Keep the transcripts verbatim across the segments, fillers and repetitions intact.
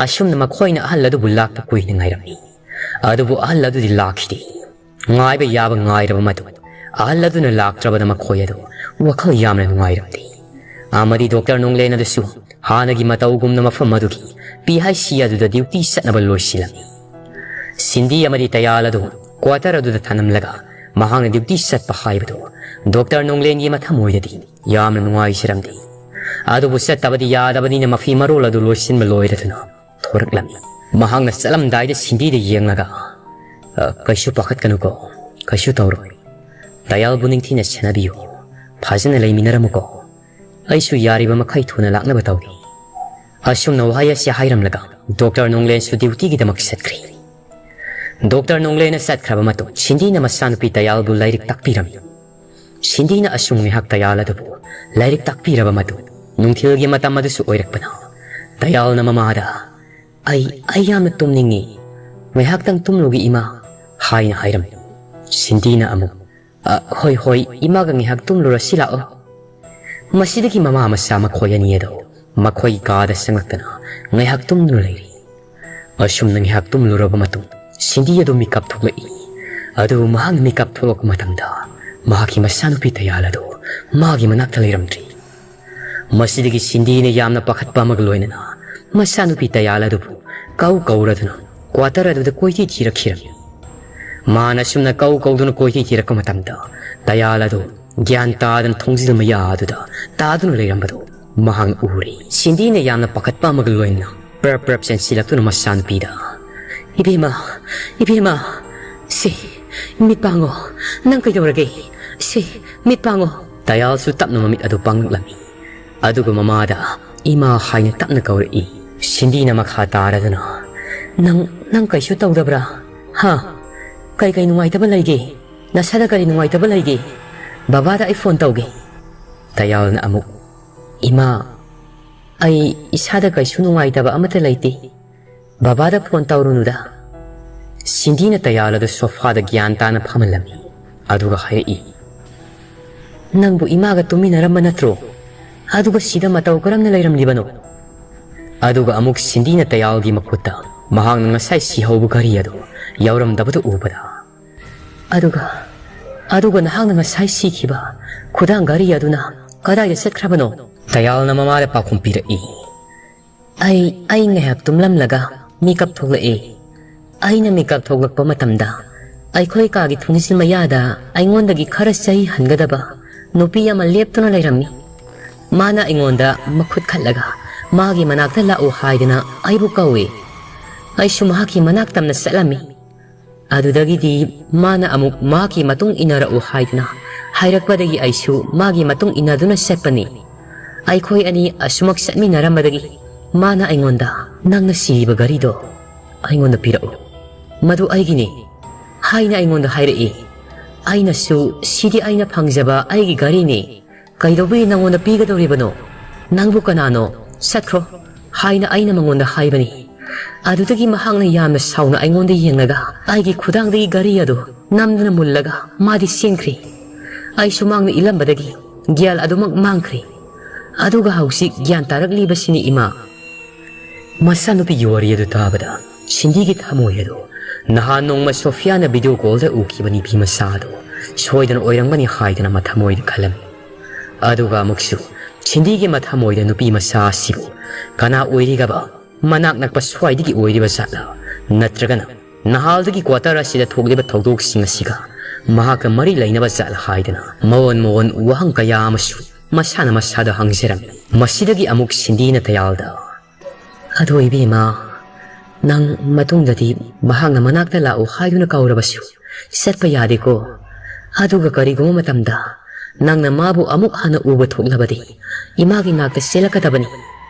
ꯑꯁꯨꯝꯅ ꯃꯈꯣꯏꯅ ꯑꯍꯜ ꯑꯗꯨꯕꯨ ꯂꯥꯛꯄ ꯀꯨꯏꯅ ꯉꯥꯏꯔꯝꯃꯤ꯫ ꯑꯗꯨꯕꯨ ꯑꯍꯜ ꯑꯗꯨꯗꯤ ꯂꯥꯛꯈꯤꯗꯦ꯫ ꯉꯥꯏꯕ ꯌꯥꯕ ꯉꯥꯏꯔꯕ ꯃꯇꯨꯡ ꯑꯍꯜ ꯑꯗꯨꯅ ꯂꯥꯛꯇ꯭ꯔꯕꯗ ꯃꯈꯣꯏ ꯑꯗꯨ ꯋꯥꯈꯜ ꯌꯥꯝꯅ ꯅꯨꯡꯉꯥꯏꯔꯝꯗꯦ꯫ ꯑꯃꯗꯤ ꯗꯣꯛꯇꯔ ꯅꯣꯡꯂꯦꯟ ꯑꯗꯨꯁꯨ ꯍꯥꯟꯅꯒꯤ ꯃꯇꯧꯒꯨꯝꯅ ꯃꯐꯝ ꯑꯗꯨꯒꯤ ꯄꯤ ꯑꯩꯆ ꯁꯤ ꯑꯗꯨꯗ ꯗ꯭ꯌꯨꯇꯤ ꯆꯠꯅꯕ ꯂꯣꯏꯁꯤꯜꯂꯝꯃꯤ꯫ ꯁꯤꯟꯗꯤ ꯑꯃꯗꯤ ꯇꯌꯥꯜ ꯑꯗꯨ ꯀ꯭ꯋꯥꯇꯔ ꯑꯗꯨꯗ ꯊꯅꯝꯂꯒ ꯃꯍꯥꯛꯅ ꯗ꯭ꯌꯨꯇꯤ ꯆꯠꯄ ꯍꯥꯏꯕꯗꯨ ꯗꯣꯛꯇꯔ ꯅꯣꯡꯂꯦꯟꯒꯤ ꯃꯊꯃꯣꯏꯗꯗꯤ ꯌꯥꯝꯅ ꯅꯨꯡꯉꯥꯏꯖꯔꯝꯗꯦ꯫ ꯑꯗꯨꯕꯨ ꯆꯠꯇꯕꯗꯤ ꯌꯥꯗꯕꯅꯤꯅ ꯃꯐꯤ ꯃꯔꯣꯜ ꯑꯗꯨ ꯂꯣꯏꯁꯤꯟꯕ ꯂꯣꯏꯔꯗꯨꯅ ꯊꯣꯔꯛꯂꯝꯃꯤ꯫ ꯃꯍꯥꯛꯅ ꯆꯠꯂꯝꯗꯥꯏꯗ ꯁꯤꯟꯗꯤꯗ ꯌꯦꯡꯂꯒ, "ꯑ, ꯀꯩꯁꯨ ꯄꯥꯈꯠꯀꯅꯨꯀꯣ, ꯀꯩꯁꯨ ꯇꯧꯔꯣꯏ꯫ ꯇꯌꯥꯜꯕꯨ ꯅꯤꯡꯊꯤꯅ ꯁꯦꯟꯅꯕꯤꯌꯨ, ꯐꯖꯅ ꯂꯩꯃꯤꯟꯅꯔꯝꯃꯨꯀꯣ꯫ ꯑꯩꯁꯨ ꯌꯥꯔꯤꯕ ꯃꯈꯩ ꯊꯨꯅ ꯂꯥꯛꯅꯕ ꯇꯧꯒꯦ"꯫ ꯑꯁꯨꯝꯅ ꯋꯥꯍꯩ ꯑꯁꯤ ꯍꯥꯏꯔꯝꯂꯒ ꯗꯣꯛꯇꯔ ꯅꯣꯡꯂꯦꯟꯁꯨ ꯗ꯭ꯌꯨꯇꯤꯒꯤꯗꯃꯛ ꯆꯠꯈ꯭ꯔꯦ꯫ ꯗꯣꯛꯇꯔ ꯅꯣꯡꯂꯦꯟꯅ ꯆꯠꯈ꯭ꯔꯕ ꯃꯇꯨꯡ ꯁꯤꯟꯗꯤꯅ ꯃꯆꯥꯅꯨꯄꯤ ꯇꯌꯥꯜꯕꯨ ꯂꯥꯏꯔꯤꯛ ꯇꯥꯛꯄꯤꯔꯝꯃꯤ꯫ ꯁꯤꯟꯗꯤꯅ ꯑꯁꯨꯝ ꯉꯥꯏꯍꯥꯛ ꯇꯌꯥꯜ ꯑꯗꯨꯕꯨ ꯂꯥꯏꯔꯤꯛ ꯇꯥꯛꯄꯤꯔꯕ ꯃꯇꯨꯡ ꯅꯨꯡꯊꯤꯜꯒꯤ ꯃꯇꯝ ꯑꯗꯨꯁꯨ ꯑꯣꯏꯔꯛꯄꯅ ꯇꯌꯥꯜꯅ ꯃꯃꯥꯗ, "ꯑꯩ, ꯑꯩ ꯌꯥꯝꯅ ꯇꯨꯝꯅꯤꯡꯉꯤ, ꯉꯥꯏꯍꯥꯛꯇꯪ ꯇꯨꯝꯂꯨꯒꯦ ꯏꯃꯥ" ꯍꯥꯏꯅ ꯍꯥꯏꯔꯝꯃꯤ꯫ ꯁꯤꯟꯗꯤꯅ ꯑꯃꯨꯛ, "ꯑ, ꯍꯣꯏ, ꯍꯣꯏ, ꯏꯃꯥꯒ ꯉꯥꯏꯍꯥꯛ ꯇꯨꯝꯂꯨꯔꯁꯤ ꯂꯥꯛꯑꯣ"꯫ ꯃꯁꯤꯗꯒꯤ ꯃꯃꯥ ꯃꯆꯥ ꯃꯈꯣꯏ ꯑꯅꯤ ꯑꯗꯨ ꯃꯈꯣꯏꯒꯤ ꯀꯥꯗ ꯆꯪꯂꯛꯇꯨꯅ ꯉꯥꯏꯍꯥꯛ ꯇꯨꯝꯗꯨꯅ ꯂꯩꯔꯤ꯫ ꯑꯁꯨꯝꯅ ꯉꯥꯏꯍꯥꯛ ꯇꯨꯝꯂꯨꯔꯕ ꯃꯇꯨꯡ ꯁꯤꯟꯗꯤ ꯑꯗꯨ ꯃꯤꯀꯞ ꯊꯣꯛꯂꯛꯏ꯫ ꯑꯗꯨꯕꯨ ꯃꯍꯥꯛꯅ ꯃꯤꯀꯞ ꯊꯣꯛꯂꯛꯄ ꯃꯇꯝꯗ ꯃꯍꯥꯛꯀꯤ ꯃꯆꯥꯅꯨꯄꯤ ꯇꯌꯥꯜ ꯑꯗꯨ ꯃꯥꯒꯤ ꯃꯅꯥꯛꯇ ꯂꯩꯔꯝꯗ꯭ꯔꯤ꯫ ꯃꯁꯤꯗꯒꯤ ꯁꯤꯟꯗꯤꯅ ꯌꯥꯝꯅ ꯄꯥꯈꯠꯄ ꯑꯃꯒ ꯂꯣꯏꯅꯅ ꯃꯆꯥꯅꯨꯄꯤ ꯇꯌꯥꯜ ꯑꯗꯨꯕꯨ ꯀꯧ ꯀꯧꯔꯗꯨꯅ ꯀ꯭ꯋꯥꯇꯔ ꯑꯗꯨꯗ ꯀꯣꯏꯊꯤ ꯊꯤꯔꯛꯈꯤꯔꯝꯃꯤ꯫ ꯃꯥꯅ ꯑꯁꯨꯝꯅ ꯀꯧ ꯀꯧꯗꯨꯅ ꯀꯣꯏꯊꯤ ꯊꯤꯔꯛꯄ ꯃꯇꯝꯗ ꯇꯌꯥꯜ ꯑꯗꯨ ꯒ꯭ꯌꯥꯟ ꯇꯥꯗꯅ ꯊꯣꯡꯖꯤꯜ ꯃꯌꯥ ꯑꯗꯨꯗ ꯇꯥꯗꯨꯅ ꯂꯩꯔꯝꯕꯗꯨ ꯃꯍꯥꯛꯅ ꯎꯔꯦ꯫ ꯁꯤꯟꯗꯤꯅ ꯌꯥꯝꯅ ꯄꯥꯈꯠꯄ ꯑꯃꯒ ꯂꯣꯏꯅꯅ ꯄ꯭ꯔꯞ ꯄ꯭ꯔꯞ ꯆꯦꯟꯁꯤꯜꯂꯛꯇꯨꯅ ꯃꯆꯥꯅꯨꯄꯤꯗ, "ꯏꯕꯦꯝꯃ, ꯏꯕꯦꯝꯃ, ꯁꯤ ꯃꯤꯠ ꯄꯥꯡꯉꯣ, ꯅꯪ ꯀꯩꯗꯧꯔꯒꯦ? ꯁꯤ ꯃꯤꯠ ꯄꯥꯡꯉꯣ"꯫ ꯇꯌꯥꯜꯁꯨ ꯇꯞꯅ ꯃꯃꯤꯠ ꯑꯗꯨ ꯄꯥꯡꯂꯛꯂꯝꯃꯤ꯫ ꯑꯗꯨꯒ ꯃꯃꯥꯗ "ꯏꯃꯥ" ꯍꯥꯏꯅ ꯇꯞꯅ ꯀꯧꯔꯛꯏ꯫ ꯁꯤꯟꯗꯤꯅ ꯃꯈꯥ ꯇꯥꯔꯗꯨꯅ, "ꯅꯪ, ꯅꯪ ꯀꯩꯁꯨ ꯇꯧꯗꯕ꯭ꯔꯥ? ꯍꯥ? ꯀꯩ ꯀꯩ ꯅꯨꯡꯉꯥꯏꯇꯕ ꯂꯩꯒꯦ? ꯅꯁꯥꯗ ꯀꯔꯤ ꯅꯨꯡꯉꯥꯏꯇꯕ ꯂꯩꯒꯦ? ꯕꯕꯥꯗ ꯑꯩ ꯐꯣꯟ ꯇꯧꯒꯦ"꯫ ꯇꯌꯥꯜꯅ ꯑꯃꯨꯛ, "ꯏꯃꯥ, ꯑꯩ ꯏꯁꯥꯗ ꯀꯩꯁꯨ ꯅꯨꯡꯉꯥꯏꯇꯕ ꯑꯃꯠꯇ ꯂꯩꯇꯦ꯫ ꯕꯕꯥꯗ ꯐꯣꯟ ꯇꯧꯔꯨꯅꯨꯗ"꯫ ꯁꯤꯟꯗꯤꯅ ꯇꯌꯥꯜ ꯑꯗꯨ ꯁꯣꯐꯥꯗ ꯒ꯭ꯌꯥꯟ ꯇꯥꯅ ꯐꯝꯍꯜꯂꯝꯃꯤ꯫ ꯑꯗꯨꯒ ꯍꯥꯏꯔꯛꯏ, "ꯅꯪꯕꯨ ꯏꯃꯥꯒ ꯇꯨꯝꯃꯤꯟꯅꯔꯝꯕ ꯅꯠꯇ꯭ꯔꯣ? ꯑꯗꯨꯒ ꯁꯤꯗ ꯃꯇꯧ ꯀꯔꯝꯅ ꯂꯩꯔꯝꯂꯤꯕꯅꯣ?" ꯑꯗꯨꯒ ꯑꯃꯨꯛ ꯁꯤꯟꯗꯤꯅ ꯇꯌꯥꯜꯒꯤ ꯃꯈꯨꯠꯇ ꯃꯍꯥꯛꯅ ꯉꯁꯥꯏ ꯁꯤꯍꯧꯕ ꯘꯔꯤ ꯑꯗꯨ ꯌꯥꯎꯔꯝꯗꯕꯗꯨ ꯎꯕꯗ, "ꯑꯗꯨꯒ, ꯑꯗꯨꯒ ꯅꯍꯥꯛꯅ ꯉꯁꯥꯏ ꯁꯤꯈꯤꯕ ꯈꯨꯗꯥꯡ ꯘꯔꯤ ꯑꯗꯨꯅ ꯀꯗꯥꯏꯗ ꯆꯠꯈ꯭ꯔꯕꯅꯣ?" ꯇꯌꯥꯜꯅ ꯃꯃꯥꯗ ꯄꯥꯎꯈꯨꯝ ꯄꯤꯔꯛꯏ꯫ "ꯑꯩ, ꯑꯩ ꯉꯥꯏꯍꯥꯛ ꯇꯨꯝꯂꯝꯂꯒ ꯃꯤꯀꯞ ꯊꯣꯛꯂꯛꯏ꯫ ꯑꯩꯅ ꯃꯤꯀꯞ ꯊꯣꯛꯂꯛꯄ ꯃꯇꯝꯗ ꯑꯩꯈꯣꯏ ꯀꯥꯒꯤ ꯊꯣꯡꯖꯤꯜ ꯃꯌꯥꯗ ꯑꯩꯉꯣꯟꯗꯒꯤ ꯈꯔ ꯆꯍꯤ ꯍꯟꯒꯗꯕ ꯅꯨꯄꯤ ꯑꯃ ꯂꯦꯞꯇꯨꯅ ꯂꯩꯔꯝꯃꯤ꯫ ꯃꯥꯅ ꯑꯩꯉꯣꯟꯗ ꯃꯈꯨꯠ ꯈꯠꯂꯒ ꯃꯥꯒꯤ ꯃꯅꯥꯛꯇ ꯂꯥꯛꯎ ꯍꯥꯏꯗꯅ ꯑꯩꯕꯨ ꯀꯧꯏ꯫ ꯑꯩꯁꯨ ꯃꯍꯥꯛꯀꯤ ꯃꯅꯥꯛ ꯇꯝꯅ ꯆꯠꯂꯝꯃꯤ꯫ ꯑꯗꯨꯗꯒꯤꯗꯤ ꯃꯥꯅ ꯑꯃꯨꯛ ꯃꯍꯥꯛꯀꯤ ꯃꯇꯨꯡ ꯏꯟꯅꯔꯛꯎ ꯍꯥꯏꯗꯨꯅ ꯍꯥꯏꯔꯛꯄꯗꯒꯤ ꯑꯩꯁꯨ ꯃꯥꯒꯤ ꯃꯇꯨꯡ ꯏꯟꯅꯗꯨꯅ ꯆꯠꯄꯅꯤ꯫ ꯑꯩꯈꯣꯏ ꯑꯅꯤ ꯑꯁꯨꯃꯛ ꯆꯠꯃꯤꯟꯅꯔꯝꯕꯗꯒꯤ ꯃꯥꯅ ꯑꯩꯉꯣꯟꯗ, "ꯅꯪꯅ ꯁꯤꯔꯤꯕ ꯘꯔꯤꯗꯣ ꯑꯩꯉꯣꯟꯗ ꯄꯤꯔꯛꯎ, ꯃꯗꯨ ꯑꯩꯒꯤꯅꯤ" ꯍꯥꯏꯅ ꯑꯩꯉꯣꯟꯗ ꯍꯥꯏꯔꯛꯏ꯫ ꯑꯩꯅꯁꯨ, "ꯁꯤꯗꯤ ꯑꯩꯅ ꯐꯪꯖꯕ ꯑꯩꯒꯤ ꯘꯔꯤꯅꯤ, ꯀꯩꯗꯧꯕꯒꯤ ꯅꯪꯉꯣꯟꯗ ꯄꯤꯒꯗꯧꯔꯤꯕꯅꯣ? ꯅꯪꯕꯨ ꯀꯅꯥꯅꯣ? ꯆꯠꯈ꯭ꯔꯣ" ꯍꯥꯏꯅ ꯑꯩꯅ ꯃꯉꯣꯟꯗ ꯍꯥꯏꯕꯅꯤ꯫ ꯑꯗꯨꯗꯒꯤ ꯃꯍꯥꯛꯅ ꯌꯥꯝꯅ ꯁꯥꯎꯅ ꯑꯩꯉꯣꯟꯗ ꯌꯦꯡꯂꯒ ꯑꯩꯒꯤ ꯈꯨꯗꯥꯡꯗꯒꯤ ꯘꯔꯤ ꯑꯗꯨ ꯅꯝꯗꯨꯅ ꯃꯨꯜꯂꯒ ꯃꯥꯗꯤ ꯆꯦꯟꯈ꯭ꯔꯦ꯫ ꯑꯩꯁꯨ ꯃꯥꯡꯅ ꯏꯜꯂꯝꯕꯗꯒꯤ ꯒ꯭ꯌꯥꯟ ꯑꯗꯨꯃꯛ ꯃꯥꯡꯈ꯭ꯔꯦ꯫ ꯑꯗꯨꯒ ꯍꯧꯖꯤꯛ ꯒ꯭ꯌꯥꯟ ꯇꯥꯔꯛꯂꯤꯕꯁꯤꯅꯤ, ꯏꯃꯥ꯫ ꯃꯆꯥꯅꯨꯄꯤꯒꯤ ꯋꯥꯔꯤ ꯑꯗꯨ ꯇꯥꯕꯗ ꯁꯤꯟꯗꯤꯒꯤ ꯊꯃꯣꯏ ꯑꯗꯨ ꯅꯍꯥꯟ ꯅꯣꯡꯃ ꯁꯣꯐꯤꯌꯥꯅ ꯚꯤꯗꯤꯑꯣ ꯀꯣꯜꯗ ꯎꯈꯤꯕ ꯅꯨꯄꯤ ꯃꯆꯥ ꯑꯗꯨ ꯁꯣꯏꯗꯅ ꯑꯣꯏꯔꯝꯒꯅꯤ ꯍꯥꯏꯗꯅ ꯃꯊꯃꯣꯏꯗ ꯈꯜꯂꯝꯃꯤ꯫ ꯑꯗꯨꯒ ꯑꯃꯨꯛꯁꯨ ꯁꯤꯟꯗꯤꯒꯤ ꯃꯊꯃꯣꯏꯗ ꯅꯨꯄꯤ ꯃꯆꯥ ꯑꯁꯤꯕꯨ ꯀꯅꯥ ꯑꯣꯏꯔꯤꯒꯕ? ꯃꯅꯥꯛ ꯅꯛꯄ ꯁ꯭ꯋꯥꯏꯗꯒꯤ ꯑꯣꯏꯔꯤꯕ ꯖꯥꯠꯂ? ꯅꯠꯇ꯭ꯔꯒꯅ ꯅꯍꯥꯜꯗꯒꯤ ꯀ꯭ꯋꯥꯇꯔ ꯑꯁꯤꯗ ꯊꯣꯛꯂꯤꯕ ꯊꯧꯗꯣꯛꯁꯤꯡ ꯑꯁꯤꯒ ꯃꯍꯥꯛꯀ ꯃꯔꯤ ꯂꯩꯅꯕ ꯖꯥꯠꯂ ꯍꯥꯏꯗꯅ ꯃꯑꯣꯟ ꯃꯑꯣꯟ ꯋꯥꯍꯪ ꯀꯌꯥ ꯑꯃꯁꯨ ꯃꯁꯥꯅ ꯃꯁꯥꯗ ꯍꯪꯖꯔꯝꯃꯤ꯫ ꯃꯁꯤꯗꯒꯤ ꯑꯃꯨꯛ ꯁꯤꯟꯗꯤꯅ ꯇꯌꯥꯜꯗ, "ꯑꯗꯣ ꯏꯕꯦꯝꯃ, ꯅꯪ ꯃꯇꯨꯡꯗꯗꯤ ꯃꯍꯥꯛꯅ ꯃꯅꯥꯛꯇ ꯂꯥꯛꯎ ꯍꯥꯏꯗꯨꯅ ꯀꯧꯔꯕꯁꯨ ꯆꯠꯄ ꯌꯥꯗꯦꯀꯣ꯫ ꯑꯗꯨꯒ ꯀꯔꯤꯒꯨꯝꯕ ꯃꯇꯝꯗ ꯅꯪꯅ ꯃꯥꯕꯨ ꯑꯃꯨꯛ ꯍꯟꯅ ꯎꯕ ꯊꯣꯛꯂꯕꯗꯤ ꯏꯃꯥꯒꯤ ꯅꯥꯛꯇ ꯆꯦꯜꯂꯛꯀꯗꯕꯅꯤ꯫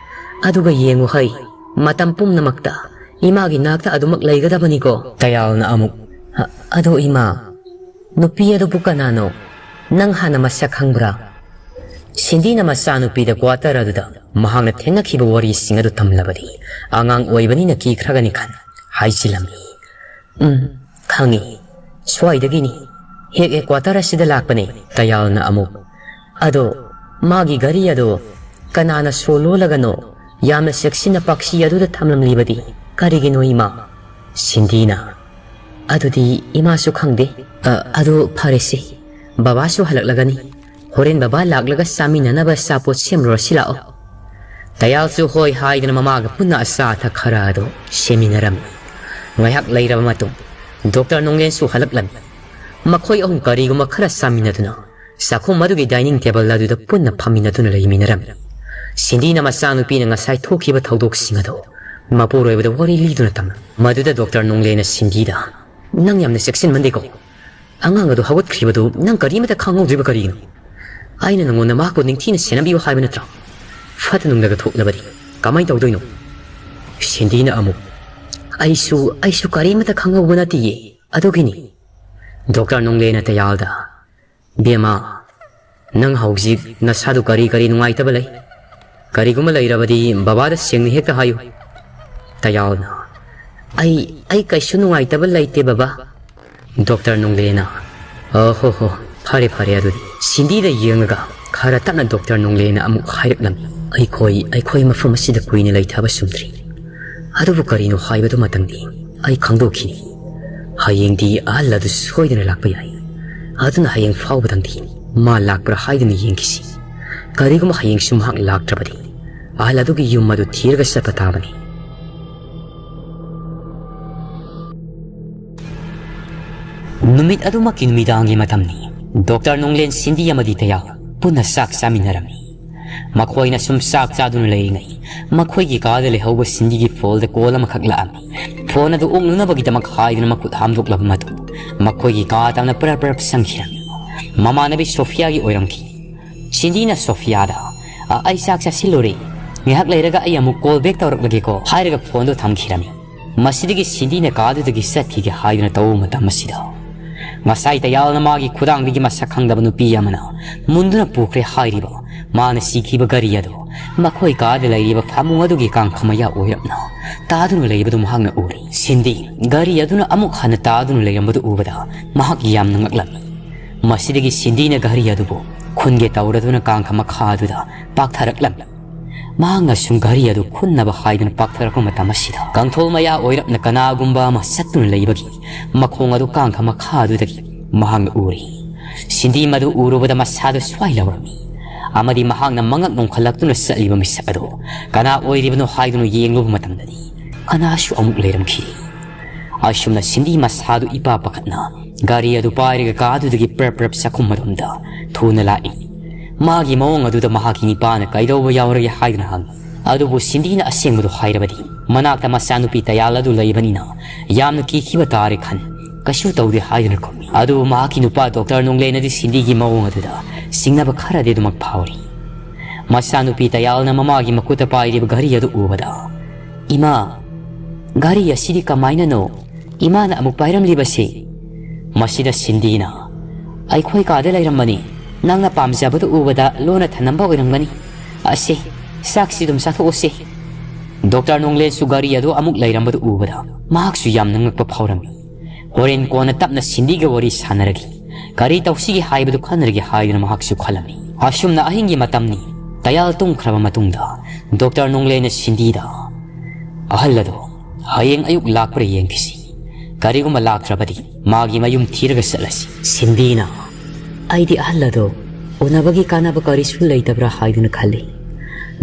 ꯑꯗꯨꯒ ꯌꯦꯡꯉꯨ ꯍꯩ, ꯃꯇꯝ ꯄꯨꯝꯅꯃꯛꯇ ꯏꯃꯥꯒꯤ ꯅꯥꯛꯇ ꯑꯗꯨꯃꯛ ꯂꯩꯒꯗꯕꯅꯤꯀꯣ?" ꯇꯌꯥꯜꯅ ꯑꯃꯨꯛ, "ꯑ-, ꯑꯗꯣ ꯏꯃꯥ, ꯅꯨꯄꯤ ꯑꯗꯨꯕꯨ ꯀꯅꯥꯅꯣ? ꯅꯪ ꯍꯥꯟꯅ ꯃꯁꯛ ꯈꯪꯕ꯭ꯔꯥ?" ꯁꯤꯟꯗꯤꯅ ꯃꯆꯥꯅꯨꯄꯤꯗ ꯀ꯭ꯋꯥꯇꯔ ꯑꯗꯨꯗ ꯃꯍꯥꯛꯅ ꯊꯦꯡꯅꯈꯤꯕ ꯋꯥꯔꯤꯁꯤꯡ ꯑꯗꯨ ꯇꯝꯂꯕꯗꯤ ꯑꯉꯥꯡ ꯑꯣꯏꯕꯅꯤꯅ ꯀꯤꯈ꯭ꯔꯒꯅꯤ ꯈꯟ ꯍꯥꯏꯖꯤꯜꯂꯝꯃꯤ꯫ "ꯎꯝ, ꯈꯪꯉꯤ꯫ ꯁ꯭ꯋꯥꯏꯗꯒꯤꯅꯤ꯫ ꯍꯦꯛ ꯍꯦꯛ ꯀ꯭ꯋꯥꯇꯔ ꯑꯁꯤꯗ ꯂꯥꯛꯄꯅꯦ", ꯇꯌꯥꯜꯅ ꯑꯃꯨꯛ꯫ "ꯑꯗꯣ ꯃꯥꯒꯤ ꯘꯔꯤ ꯑꯗꯣ ꯀꯅꯥꯅ ꯁꯣ ꯂꯣꯜꯂꯒꯅꯣ? ꯌꯥꯝꯅ ꯆꯦꯛꯁꯤꯟꯅ ꯄꯥꯛꯁꯤ ꯑꯗꯨꯗ ꯊꯝꯂꯝꯂꯤꯕꯗꯤ ꯀꯔꯤꯒꯤꯅꯣ, ꯏꯃꯥ? ꯁꯤꯟꯗꯤꯅ, "ꯑꯗꯨꯗꯤ ꯏꯃꯥꯁꯨ ꯈꯪꯗꯦ꯫ ꯑ, ꯑꯗꯨ ꯐꯔꯦꯁꯦ, ꯕꯕꯥꯁꯨ ꯍꯜꯂꯛꯂꯒꯅꯤ꯫ ꯍꯣꯔꯦꯟ ꯕꯕꯥ ꯂꯥꯛꯂꯒ ꯆꯥꯃꯤꯟꯅꯅꯕ ꯑꯆꯥꯄꯣꯠ ꯁꯦꯝꯂꯨꯔꯁꯤ ꯂꯥꯛꯑꯣ꯫" ꯇꯌꯥꯜꯁꯨ ꯍꯣꯏ ꯍꯥꯏꯗꯨꯅ ꯃꯃꯥꯒ ꯄꯨꯟꯅ ꯑꯆꯥ ꯑꯊꯛ ꯈꯔ ꯑꯗꯨ ꯁꯦꯝꯃꯤꯟꯅꯔꯝꯃꯤ꯫ ꯉꯥꯏꯍꯥꯛ ꯂꯩꯔꯕ ꯃꯇꯨꯡ ꯗꯣꯛꯇꯔ ꯅꯣꯡꯂꯦꯟꯁꯨ ꯍꯜꯂꯛꯂꯝꯃꯤ꯫ ꯃꯈꯣꯏ ꯑꯍꯨꯝ ꯀꯔꯤꯒꯨꯝꯕ ꯈꯔ ꯆꯥꯃꯤꯟꯅꯗꯨꯅ ꯆꯥꯛꯈꯨꯝ ꯑꯗꯨꯒꯤ dining table ꯑꯗꯨꯗ ꯄꯨꯟꯅ ꯐꯝꯃꯤꯟꯅꯗꯨꯅ ꯂꯩꯃꯤꯟꯅꯔꯝꯃꯤ꯫ ꯁꯤꯟꯗꯤꯅ ꯃꯆꯥꯅꯨꯄꯤꯅ ꯉꯁꯥꯏ ꯊꯣꯛꯈꯤꯕ ꯊꯧꯗꯣꯛꯁꯤꯡ ꯑꯗꯨ ꯃꯄꯨꯔꯣꯏꯕꯗ ꯋꯥꯔꯤ ꯂꯤꯗꯨꯅ ꯇꯝꯂꯝꯃꯤ꯫ ꯃꯗꯨꯗ ꯗꯣꯛꯇꯔ ꯅꯣꯡꯂꯦꯅ ꯁꯤꯟꯗꯤꯗ, "ꯅꯪ ꯌꯥꯝꯅ ꯆꯦꯛꯁꯤꯟꯃꯟꯗꯦꯀꯣ꯫ ꯑꯉꯥꯡ ꯑꯗꯨ ꯍꯧꯒꯠꯈ꯭ꯔꯤꯕꯗꯨ ꯅꯪ ꯀꯔꯤꯃꯇ ꯈꯪꯍꯧꯗ꯭ꯔꯤꯕ ꯀꯔꯤꯒꯤꯅꯣ? ꯑꯩꯅ ꯅꯉꯣꯟꯗ ꯃꯍꯥꯛꯄꯨ ꯅꯤꯡꯊꯤꯅ ꯁꯦꯟꯅꯕꯤꯌꯨ ꯍꯥꯏꯕ ꯅꯠꯇ꯭ꯔꯥ? ꯐꯠꯇ ꯅꯨꯡꯗꯒ ꯊꯣꯛꯂꯕꯗꯤ ꯀꯃꯥꯏꯅ ꯇꯧꯗꯣꯏꯅꯣ?" ꯁꯤꯟꯗꯤꯅ ꯑꯃꯨꯛ, "ꯑꯩꯁꯨ, ꯑꯩꯁꯨ ꯀꯔꯤꯃꯇ ꯈꯪꯍꯧꯕ ꯅꯠꯇꯤꯌꯦ꯫ ꯑꯗꯨꯒꯤꯅꯤ꯫" ꯗꯣꯛꯇꯔ ꯅꯣꯡꯂꯦꯅ ꯇꯌꯥꯜꯗ, "ꯕꯦꯝꯃ, ꯅꯪ ꯍꯧꯖꯤꯛ ꯅꯁꯥꯗꯨ ꯀꯔꯤ ꯀꯔꯤ ꯅꯨꯡꯉꯥꯏꯇꯕ ꯂꯩ? ꯀꯔꯤꯒꯨꯝꯕ ꯂꯩꯔꯕꯗꯤ ꯕꯕꯥꯗ ꯁꯦꯡꯅ ꯍꯦꯛꯇ ꯍꯥꯏꯌꯨ꯫" ꯇꯌꯥꯜꯅ, "ꯑꯩ, ꯑꯩ ꯀꯩꯁꯨ ꯅꯨꯡꯉꯥꯏꯇꯕ ꯂꯩꯇꯦ, ꯕꯕꯥ꯫" ꯗꯣꯛꯇꯔ ꯅꯣꯡꯂꯦꯅ, "ꯑꯣ ꯍꯣ ꯍꯣ, ꯐꯔꯦ ꯐꯔꯦ ꯑꯗꯨꯗꯤ꯫" ꯁꯤꯟꯗꯤꯗ ꯌꯦꯡꯂꯒ ꯈꯔ ꯇꯞꯅ ꯗꯣꯛꯇꯔ ꯅꯣꯡꯂꯦꯅ ꯑꯃꯨꯛ ꯍꯥꯏꯔꯛꯂꯝꯃꯤ, "ꯑꯩꯈꯣꯏ, ꯑꯩꯈꯣꯏ ꯃꯐꯝ ꯑꯁꯤꯗ ꯀꯨꯏꯅ ꯂꯩꯊꯕ ꯆꯨꯝꯗ꯭ꯔꯤ꯫ ꯑꯗꯨꯕꯨ ꯀꯔꯤꯅꯣ ꯍꯥꯏꯕꯗꯨꯃꯇꯪꯗꯤ ꯑꯩ ꯈꯪꯗꯣꯛꯈꯤꯅꯤ꯫ ꯍꯌꯦꯡꯗꯤ ꯑꯍꯜ ꯑꯗꯨ ꯁꯣꯏꯗꯅ ꯂꯥꯛꯄ ꯌꯥꯏ꯫ ꯑꯗꯨꯅ ꯍꯌꯦꯡ ꯐꯥꯎꯕꯗꯪꯗꯤ ꯃꯥ ꯂꯥꯛꯄ꯭ꯔꯥ ꯍꯥꯏꯗꯨꯅ ꯌꯦꯡꯈꯤꯁꯤ꯫ ꯀꯔꯤꯒꯨꯝꯕ ꯍꯌꯦꯡꯁꯨ ꯃꯍꯥꯛ ꯂꯥꯛꯇ꯭ꯔꯕꯗꯤ ꯑꯍꯜ ꯑꯗꯨꯒꯤ ꯌꯨꯝ ꯑꯗꯨ ꯊꯤꯔꯒ ꯆꯠꯄ ꯇꯥꯕꯅꯤ꯫" ꯅꯨꯃꯤꯠ ꯑꯗꯨꯃꯛꯀꯤ ꯅꯨꯃꯤꯗꯥꯡꯒꯤ ꯃꯇꯝꯅꯤ꯫ ꯗꯣꯛꯇꯔ ꯅꯣꯡꯂꯦꯟ, ꯁꯤꯟꯗꯤ ꯑꯃꯗꯤ ꯇꯌꯥꯜ ꯄꯨꯟꯅ ꯆꯥꯛ ꯆꯥꯃꯤꯟꯅꯔꯝꯃꯤ꯫ ꯃꯈꯣꯏꯅ ꯁꯨꯝ ꯆꯥꯛ ꯆꯥꯗꯨꯅ ꯂꯩꯔꯤꯉꯩ, ꯃꯈꯣꯏꯒꯤ ꯀꯥꯗ ꯂꯩꯍꯧꯕ ꯁꯤꯟꯗꯤꯒꯤ ꯐꯣꯟꯗ ꯀꯣꯜ ꯑꯃꯈꯛ ꯂꯥꯛꯑꯝꯃꯤ꯫ ꯐꯣꯟ ꯑꯗꯨ ꯑꯣꯛꯅꯅꯕꯒꯤꯗꯃꯛ ꯍꯥꯏꯗꯨꯅ ꯃꯈꯨꯠ ꯍꯥꯝꯗꯣꯛꯂꯕ ꯃꯇꯨꯡ, ꯃꯈꯣꯏꯒꯤ ꯀꯥ ꯇꯝꯅ ꯄ꯭ꯔꯞ ꯄ꯭ꯔꯞ ꯆꯪꯈꯤꯔꯝꯃꯤ꯫ ꯃꯃꯥꯟꯅꯕꯤ ꯁꯣꯐꯤꯌꯥꯒꯤ ꯑꯣꯏꯔꯝꯈꯤ꯫ ꯁꯤꯟꯗꯤꯅ ꯁꯣꯐꯤꯌꯥꯗ, "ꯑ, ꯑꯩ ꯆꯥꯛ ꯆꯥꯁꯤꯜꯂꯨꯔꯦ꯫ ꯉꯥꯏꯍꯥꯛ ꯂꯩꯔꯒ ꯑꯩ ꯑꯃꯨꯛ ꯀꯣꯜ ꯕꯦꯛ ꯇꯧꯔꯛꯂꯒꯦꯀꯣ," ꯍꯥꯏꯔꯒ ꯐꯣꯟꯗꯨ ꯊꯝꯈꯤꯔꯝꯃꯤ꯫ ꯃꯁꯤꯗꯒꯤ ꯁꯤꯟꯗꯤꯅ ꯀꯥꯗꯨꯗꯒꯤ ꯆꯠꯈꯤꯒꯦ ꯍꯥꯏꯗꯨꯅ ꯇꯧꯕ ꯃꯇꯝ ꯑꯁꯤꯗ, ꯉꯁꯥꯏ ꯇꯌꯥꯜꯅ ꯃꯥꯒꯤ ꯈꯨꯗꯥꯡꯗꯒꯤ ꯃꯁꯛ ꯈꯪꯗꯕ ꯅꯨꯄꯤ ꯑꯃꯅ ꯃꯨꯟꯗꯨꯅ ꯄꯨꯈ꯭ꯔꯦ ꯍꯥꯏꯔꯤꯕ ꯃꯥꯅ ꯁꯤꯈꯤꯕ ꯒꯥꯔꯤ ꯑꯗꯨ ꯃꯈꯣꯏ ꯀꯥꯗ ꯂꯩꯔꯤꯕ ꯐꯃꯨꯡ ꯑꯗꯨꯒꯤ ꯀꯥꯡꯈ ꯃꯌꯥ ꯑꯣꯏꯔꯞꯅ ꯇꯥꯗꯨꯅ ꯂꯩꯕꯗꯨ ꯃꯍꯥꯛꯅ ꯎꯔꯤ꯫ ꯁꯤꯟꯗꯤ ꯒꯥꯔꯤ ꯑꯗꯨꯅ ꯑꯃꯨꯛ ꯍꯟꯅ ꯇꯥꯗꯨꯅ ꯂꯩꯔꯝꯕꯗꯨ ꯎꯕꯗ ꯃꯍꯥꯛ ꯌꯥꯝꯅ ꯉꯛꯂꯝꯃꯤ꯫ ꯃꯁꯤꯗꯒꯤ ꯁꯤꯟꯗꯤꯅ ꯒꯥꯔꯤ ꯑꯗꯨꯕꯨ ꯈꯨꯟꯒꯦ ꯇꯧꯔꯗꯨꯅ ꯀꯥꯡꯈ ꯃꯈꯥ ꯑꯗꯨꯗ ꯄꯥꯛꯊꯔꯛꯂꯝꯃꯤ꯫ ꯃꯍꯥꯛꯅ ꯁꯨꯝ ꯘꯔꯤ ꯑꯗꯨ ꯈꯨꯟꯅꯕ ꯍꯥꯏꯗꯨꯅ ꯄꯥꯛꯊꯔꯛꯄ ꯃꯇꯝ ꯑꯁꯤꯗ, ꯀꯥꯡꯊꯣꯜ ꯃꯌꯥ ꯑꯣꯏꯔꯞꯅ ꯀꯅꯥꯒꯨꯝꯕ ꯑꯃ ꯆꯠꯇꯨꯅ ꯂꯩꯕꯒꯤ ꯃꯈꯣꯡ ꯑꯗꯨ ꯀꯥꯡꯈ ꯃꯈꯥ ꯑꯗꯨꯗꯒꯤ ꯃꯍꯥꯛꯅ ꯎꯔꯤ꯫ ꯁꯤꯟꯗꯤ ꯃꯗꯨ ꯎꯔꯨꯕꯗ ꯃꯁꯥꯗꯨ ꯁ꯭ꯋꯥꯏ ꯂꯥꯎꯔꯝꯃꯤ, ꯑꯃꯗꯤ ꯃꯍꯥꯛꯅ ꯃꯉꯛ ꯅꯣꯡꯈꯠꯂꯛꯇꯨꯅ ꯆꯠꯂꯤꯕ ꯃꯤꯁꯛ ꯑꯗꯨ ꯀꯅꯥ ꯑꯣꯏꯔꯤꯕꯅꯣ ꯍꯥꯏꯗꯨꯅ ꯌꯦꯡꯂꯨꯕ ꯃꯇꯝꯗꯗꯤ, ꯀꯅꯥꯁꯨ ꯑꯃꯨꯛ ꯂꯩꯔꯝꯈꯤꯗꯦ꯫ ꯑꯁꯨꯝꯅ ꯁꯤꯟꯗꯤ ꯃꯁꯥꯗꯨ ꯏꯄꯥ ꯄꯥꯈꯠꯅ ꯒꯥꯔꯤ ꯑꯗꯨ ꯄꯥꯏꯔꯒ ꯀꯥ ꯑꯗꯨꯗꯒꯤ ꯄ꯭ꯔꯞ ꯄ꯭ꯔꯞ ꯆꯥꯛꯈꯨꯝ ꯑꯗꯣꯝꯗ ꯊꯨꯅ ꯂꯥꯛꯏ꯫ ꯃꯥꯒꯤ ꯃꯑꯣꯡ ꯑꯗꯨꯗ ꯃꯍꯥꯛꯀꯤ ꯅꯤꯄꯥꯅ ꯀꯩꯗꯧꯕ ꯌꯥꯎꯔꯒꯦ ꯍꯥꯏꯗꯨꯅ ꯍꯪꯉꯤ꯫ ꯑꯗꯨꯕꯨ ꯁꯤꯟꯗꯤꯅ ꯑꯁꯦꯡꯕꯗꯨ ꯍꯥꯏꯔꯕꯗꯤ, ꯃꯅꯥꯛꯇ ꯃꯆꯥꯅꯨꯄꯤ ꯇꯌꯥꯜ ꯑꯗꯨ ꯂꯩꯕꯅꯤꯅ ꯌꯥꯝꯅ ꯀꯤꯈꯤꯕ ꯇꯥꯔꯦ ꯈꯟ, ꯀꯩꯁꯨ ꯇꯧꯗꯦ ꯍꯥꯏꯗꯨꯅ ꯈꯨꯝꯃꯤ꯫ ꯑꯗꯨꯕꯨ ꯃꯍꯥꯛꯀꯤ ꯅꯨꯄꯥ ꯗꯣꯛꯇꯔ ꯅꯣꯡꯂꯦꯟꯅꯗꯤ ꯁꯤꯟꯗꯤꯒꯤ ꯃꯑꯣꯡ ꯑꯗꯨꯗ ꯆꯤꯡꯅꯕ ꯈꯔꯗꯤ ꯑꯗꯨꯃꯛ ꯐꯥꯎꯔꯤ꯫ ꯃꯆꯥꯅꯨꯄꯤ ꯇꯌꯥꯜꯅ ꯃꯃꯥꯒꯤ ꯃꯈꯨꯠꯇ ꯄꯥꯏꯔꯤꯕ ꯘꯔꯤ ꯑꯗꯨ ꯎꯕꯗ, "ꯏꯃꯥ, ꯘꯔꯤ ꯑꯁꯤꯗꯤ ꯀꯃꯥꯏꯅꯅꯣ ꯏꯃꯥꯅ ꯑꯃꯨꯛ ꯄꯥꯏꯔꯝꯂꯤꯕꯁꯤ?" ꯃꯁꯤꯗ ꯁꯤꯟꯗꯤꯅ, "ꯑꯩꯈꯣꯏ ꯀꯥꯗ ꯂꯩꯔꯝꯕꯅꯤ, ꯅꯪꯅ ꯄꯥꯝꯖꯕꯗꯨ ꯎꯕꯗ ꯂꯣꯟꯅ ꯊꯅꯝꯕ ꯑꯣꯏꯔꯝꯒꯅꯤ꯫ ꯑꯁꯦ, ꯆꯥꯛꯁꯤ ꯑꯗꯨꯝ ꯆꯥꯊꯣꯛꯑꯁꯤ꯫" ꯗꯣꯛꯇꯔ ꯅꯣꯡꯂꯦꯟꯁꯨ ꯘꯔꯤ ꯑꯗꯨ ꯑꯃꯨꯛ ꯂꯩꯔꯝꯕꯗꯨ ꯎꯕꯗ ꯃꯍꯥꯛꯁꯨ ꯌꯥꯝꯅ ꯉꯛꯄ ꯐꯥꯎꯔꯝꯃꯤ꯫ ꯍꯣꯔꯦꯟ ꯀꯣꯟꯅ ꯇꯞꯅ ꯁꯤꯟꯗꯤꯒ ꯋꯥꯔꯤ ꯁꯥꯟꯅꯔꯒꯦ, ꯀꯔꯤ ꯇꯧꯁꯤꯒꯦ ꯍꯥꯏꯕꯗꯨ ꯈꯟꯅꯔꯒꯦ ꯍꯥꯏꯗꯨꯅ ꯃꯍꯥꯛꯁꯨ ꯈꯜꯂꯝꯃꯤ꯫ ꯑꯁꯨꯝꯅ ꯑꯍꯤꯡꯒꯤ ꯃꯇꯝꯅꯤ꯫ ꯇꯌꯥꯜ ꯇꯨꯝꯈ꯭ꯔꯕ ꯃꯇꯨꯡꯗ ꯗꯣꯛꯇꯔ ꯅꯣꯡꯂꯦꯟꯅ ꯁꯤꯟꯗꯤꯗ, "ꯑꯍꯜ ꯑꯗꯣ ꯍꯌꯦꯡ ꯑꯌꯨꯛ ꯂꯥꯛꯄ꯭ꯔꯥ ꯌꯦꯡꯈꯤꯁꯤ꯫ ꯀꯔꯤꯒꯨꯝꯕ ꯂꯥꯛꯇ꯭ꯔꯕꯗꯤ ꯃꯥꯒꯤ ꯃꯌꯨꯝ ꯊꯤꯔꯒ ꯆꯠꯂꯁꯤ꯫" ꯁꯤꯟꯗꯤꯅ, "ꯑꯩꯗꯤ ꯑꯍꯜ ꯑꯗꯣ ꯎꯅꯕꯒꯤ ꯀꯥꯟꯅꯕ ꯀꯔꯤꯁꯨ ꯂꯩꯇꯕ꯭ꯔꯥ ꯍꯥꯏꯗꯨꯅ ꯈꯜꯂꯤ꯫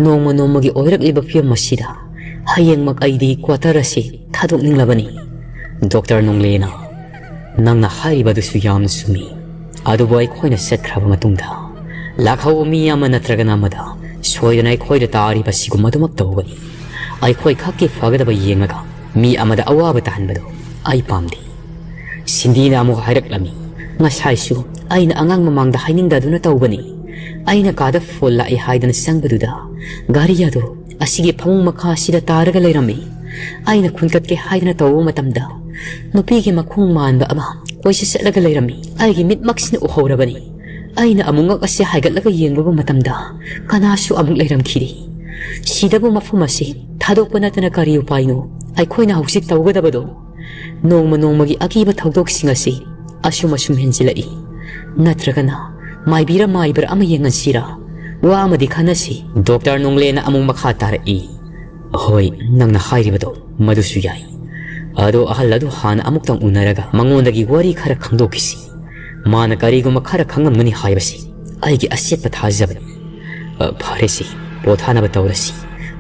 ꯅꯣꯡꯃ ꯅꯣꯡꯃꯒꯤ ꯑꯣꯏꯔꯛꯂꯤꯕ ꯐꯤꯕꯝ ꯑꯁꯤꯗ ꯍꯌꯦꯡꯃꯛ ꯑꯩꯗꯤ ꯀ꯭ꯋꯥꯇꯔ ꯑꯁꯤ ꯊꯥꯗꯣꯛꯅꯤꯡꯂꯕꯅꯤ꯫" ꯗꯣꯛꯇꯔ ꯅꯣꯡꯂꯦꯅ, "ꯅꯪꯅ ꯍꯥꯏꯔꯤꯕꯗꯨꯁꯨ ꯌꯥꯝꯅ ꯆꯨꯝꯃꯤ꯫ ꯑꯗꯨꯕꯨ ꯑꯩꯈꯣꯏꯅ ꯆꯠꯈ꯭ꯔꯕ ꯃꯇꯨꯡꯗ ꯂꯥꯛꯍꯧꯕ ꯃꯤ ꯑꯃ ꯅꯠꯇ꯭ꯔꯒꯅ ꯑꯃꯗ ꯁꯣꯏꯗꯅ ꯑꯩꯈꯣꯏꯗ ꯇꯥꯔꯤꯕ ꯑꯁꯤꯒꯨꯝꯕꯗꯨꯃꯛ ꯇꯧꯒꯅꯤ꯫ ꯑꯩꯈꯣꯏ ꯈꯛꯀꯤ ꯐꯒꯗꯕ ꯌꯦꯡꯉꯒ ꯃꯤ ꯑꯃꯗ ꯑꯋꯥꯕ ꯇꯥꯍꯟꯕꯗꯨ ꯑꯩ ꯄꯥꯝꯗꯦ꯫" ꯁꯤꯟꯗꯤꯅ ꯑꯃꯨꯛ ꯍꯥꯏꯔꯛꯂꯝꯃꯤ, "ꯉꯁꯥꯏꯁꯨ ꯑꯩꯅ ꯑꯉꯥꯡ ꯃꯃꯥꯡꯗ ꯍꯥꯏꯅꯤꯡꯗꯗꯨꯅ ꯇꯧꯕꯅꯤ꯫ ꯑꯩꯅ ꯀꯥꯗ ꯐꯣꯟ ꯂꯥꯛꯏ ꯍꯥꯏꯗꯅ ꯆꯪꯕꯗꯨꯗ ꯘꯔꯤ ꯑꯗꯨ ꯑꯁꯤꯒꯤ ꯐꯃꯨꯡ ꯃꯈꯥ ꯑꯁꯤꯗ ꯇꯥꯔꯒ ꯂꯩꯔꯝꯃꯤ꯫ ꯑꯩꯅ ꯈꯨꯟꯀꯠꯀꯦ ꯍꯥꯏꯗꯅ ꯇꯧꯕ ꯃꯇꯝꯗ ꯅꯨꯄꯤꯒꯤ ꯃꯈꯣꯡ ꯃꯥꯟꯕ ꯑꯃ ꯀꯣꯏꯆꯠ ꯆꯠꯂꯒ ꯂꯩꯔꯝꯃꯤ꯫ ꯑꯩꯒꯤ ꯃꯤꯠꯃꯛꯁꯤꯅ ꯎꯍꯧꯔꯕꯅꯤ꯫ ꯑꯩꯅ ꯑꯃꯨꯛ ꯉꯛ ꯑꯁꯤ ꯍꯥꯏꯒꯠꯂꯒ ꯌꯦꯡꯂꯨꯕ ꯃꯇꯝꯗ ꯀꯅꯥꯁꯨ ꯑꯃꯨꯛ ꯂꯩꯔꯝꯈꯤꯗꯦ꯫ ꯁꯤꯗꯕꯨ ꯃꯐꯝ ꯑꯁꯤ ꯊꯥꯗꯣꯛꯄ ꯅꯠꯇꯅ ꯀꯔꯤ ꯎꯄꯥꯏꯅꯣ ꯑꯩꯈꯣꯏꯅ ꯍꯧꯖꯤꯛ ꯇꯧꯒꯗꯕꯗꯣ?" ꯅꯣꯡꯃ ꯅꯣꯡꯃꯒꯤ ꯑꯀꯤꯕ ꯊꯧꯗꯣꯛꯁꯤꯡ ꯑꯁꯤ ꯑꯁꯨꯝ ꯑꯁꯨꯝ ꯍꯦꯟꯖꯤꯜꯂꯛꯏ꯫ ꯅꯠꯇ꯭ꯔꯒꯅ ꯃꯥꯏꯕꯤꯔ ꯃꯥꯏꯕꯔ ꯑꯃ ꯌꯦꯡꯍꯟꯁꯤꯔꯥ? "ꯋꯥ ꯑꯃꯗꯤ ꯈꯟꯅꯁꯤ꯫" ꯗꯣꯛꯇꯔ ꯅꯣꯡꯂꯦꯅ ꯑꯃꯨꯛ ꯃꯈꯥ ꯇꯥꯔꯛꯏ꯫ "ꯍꯣꯏ, ꯅꯪꯅ ꯍꯥꯏꯔꯤꯕꯗꯣ ꯃꯗꯨꯁꯨ ꯌꯥꯏ꯫ ꯑꯗꯣ ꯑꯍꯜ ꯑꯗꯨ ꯍꯥꯟꯅ ꯑꯃꯨꯛꯇꯪ ꯎꯅꯔꯒ ꯃꯉꯣꯟꯗꯒꯤ ꯋꯥꯔꯤ ꯈꯔ ꯈꯪꯗꯣꯛꯈꯤꯁꯤ꯫ ꯃꯥꯅ ꯀꯔꯤꯒꯨꯝꯕ ꯈꯔ ꯈꯪꯂꯝꯒꯅꯤ ꯍꯥꯏꯕꯁꯤ ꯑꯩꯒꯤ ꯑꯆꯦꯠꯄ ꯊꯥꯖꯕꯅꯤ꯫ ꯑ, ꯐꯔꯦꯁꯤ, ꯄꯣꯊꯥꯅꯕ ꯇꯧꯔꯁꯤ꯫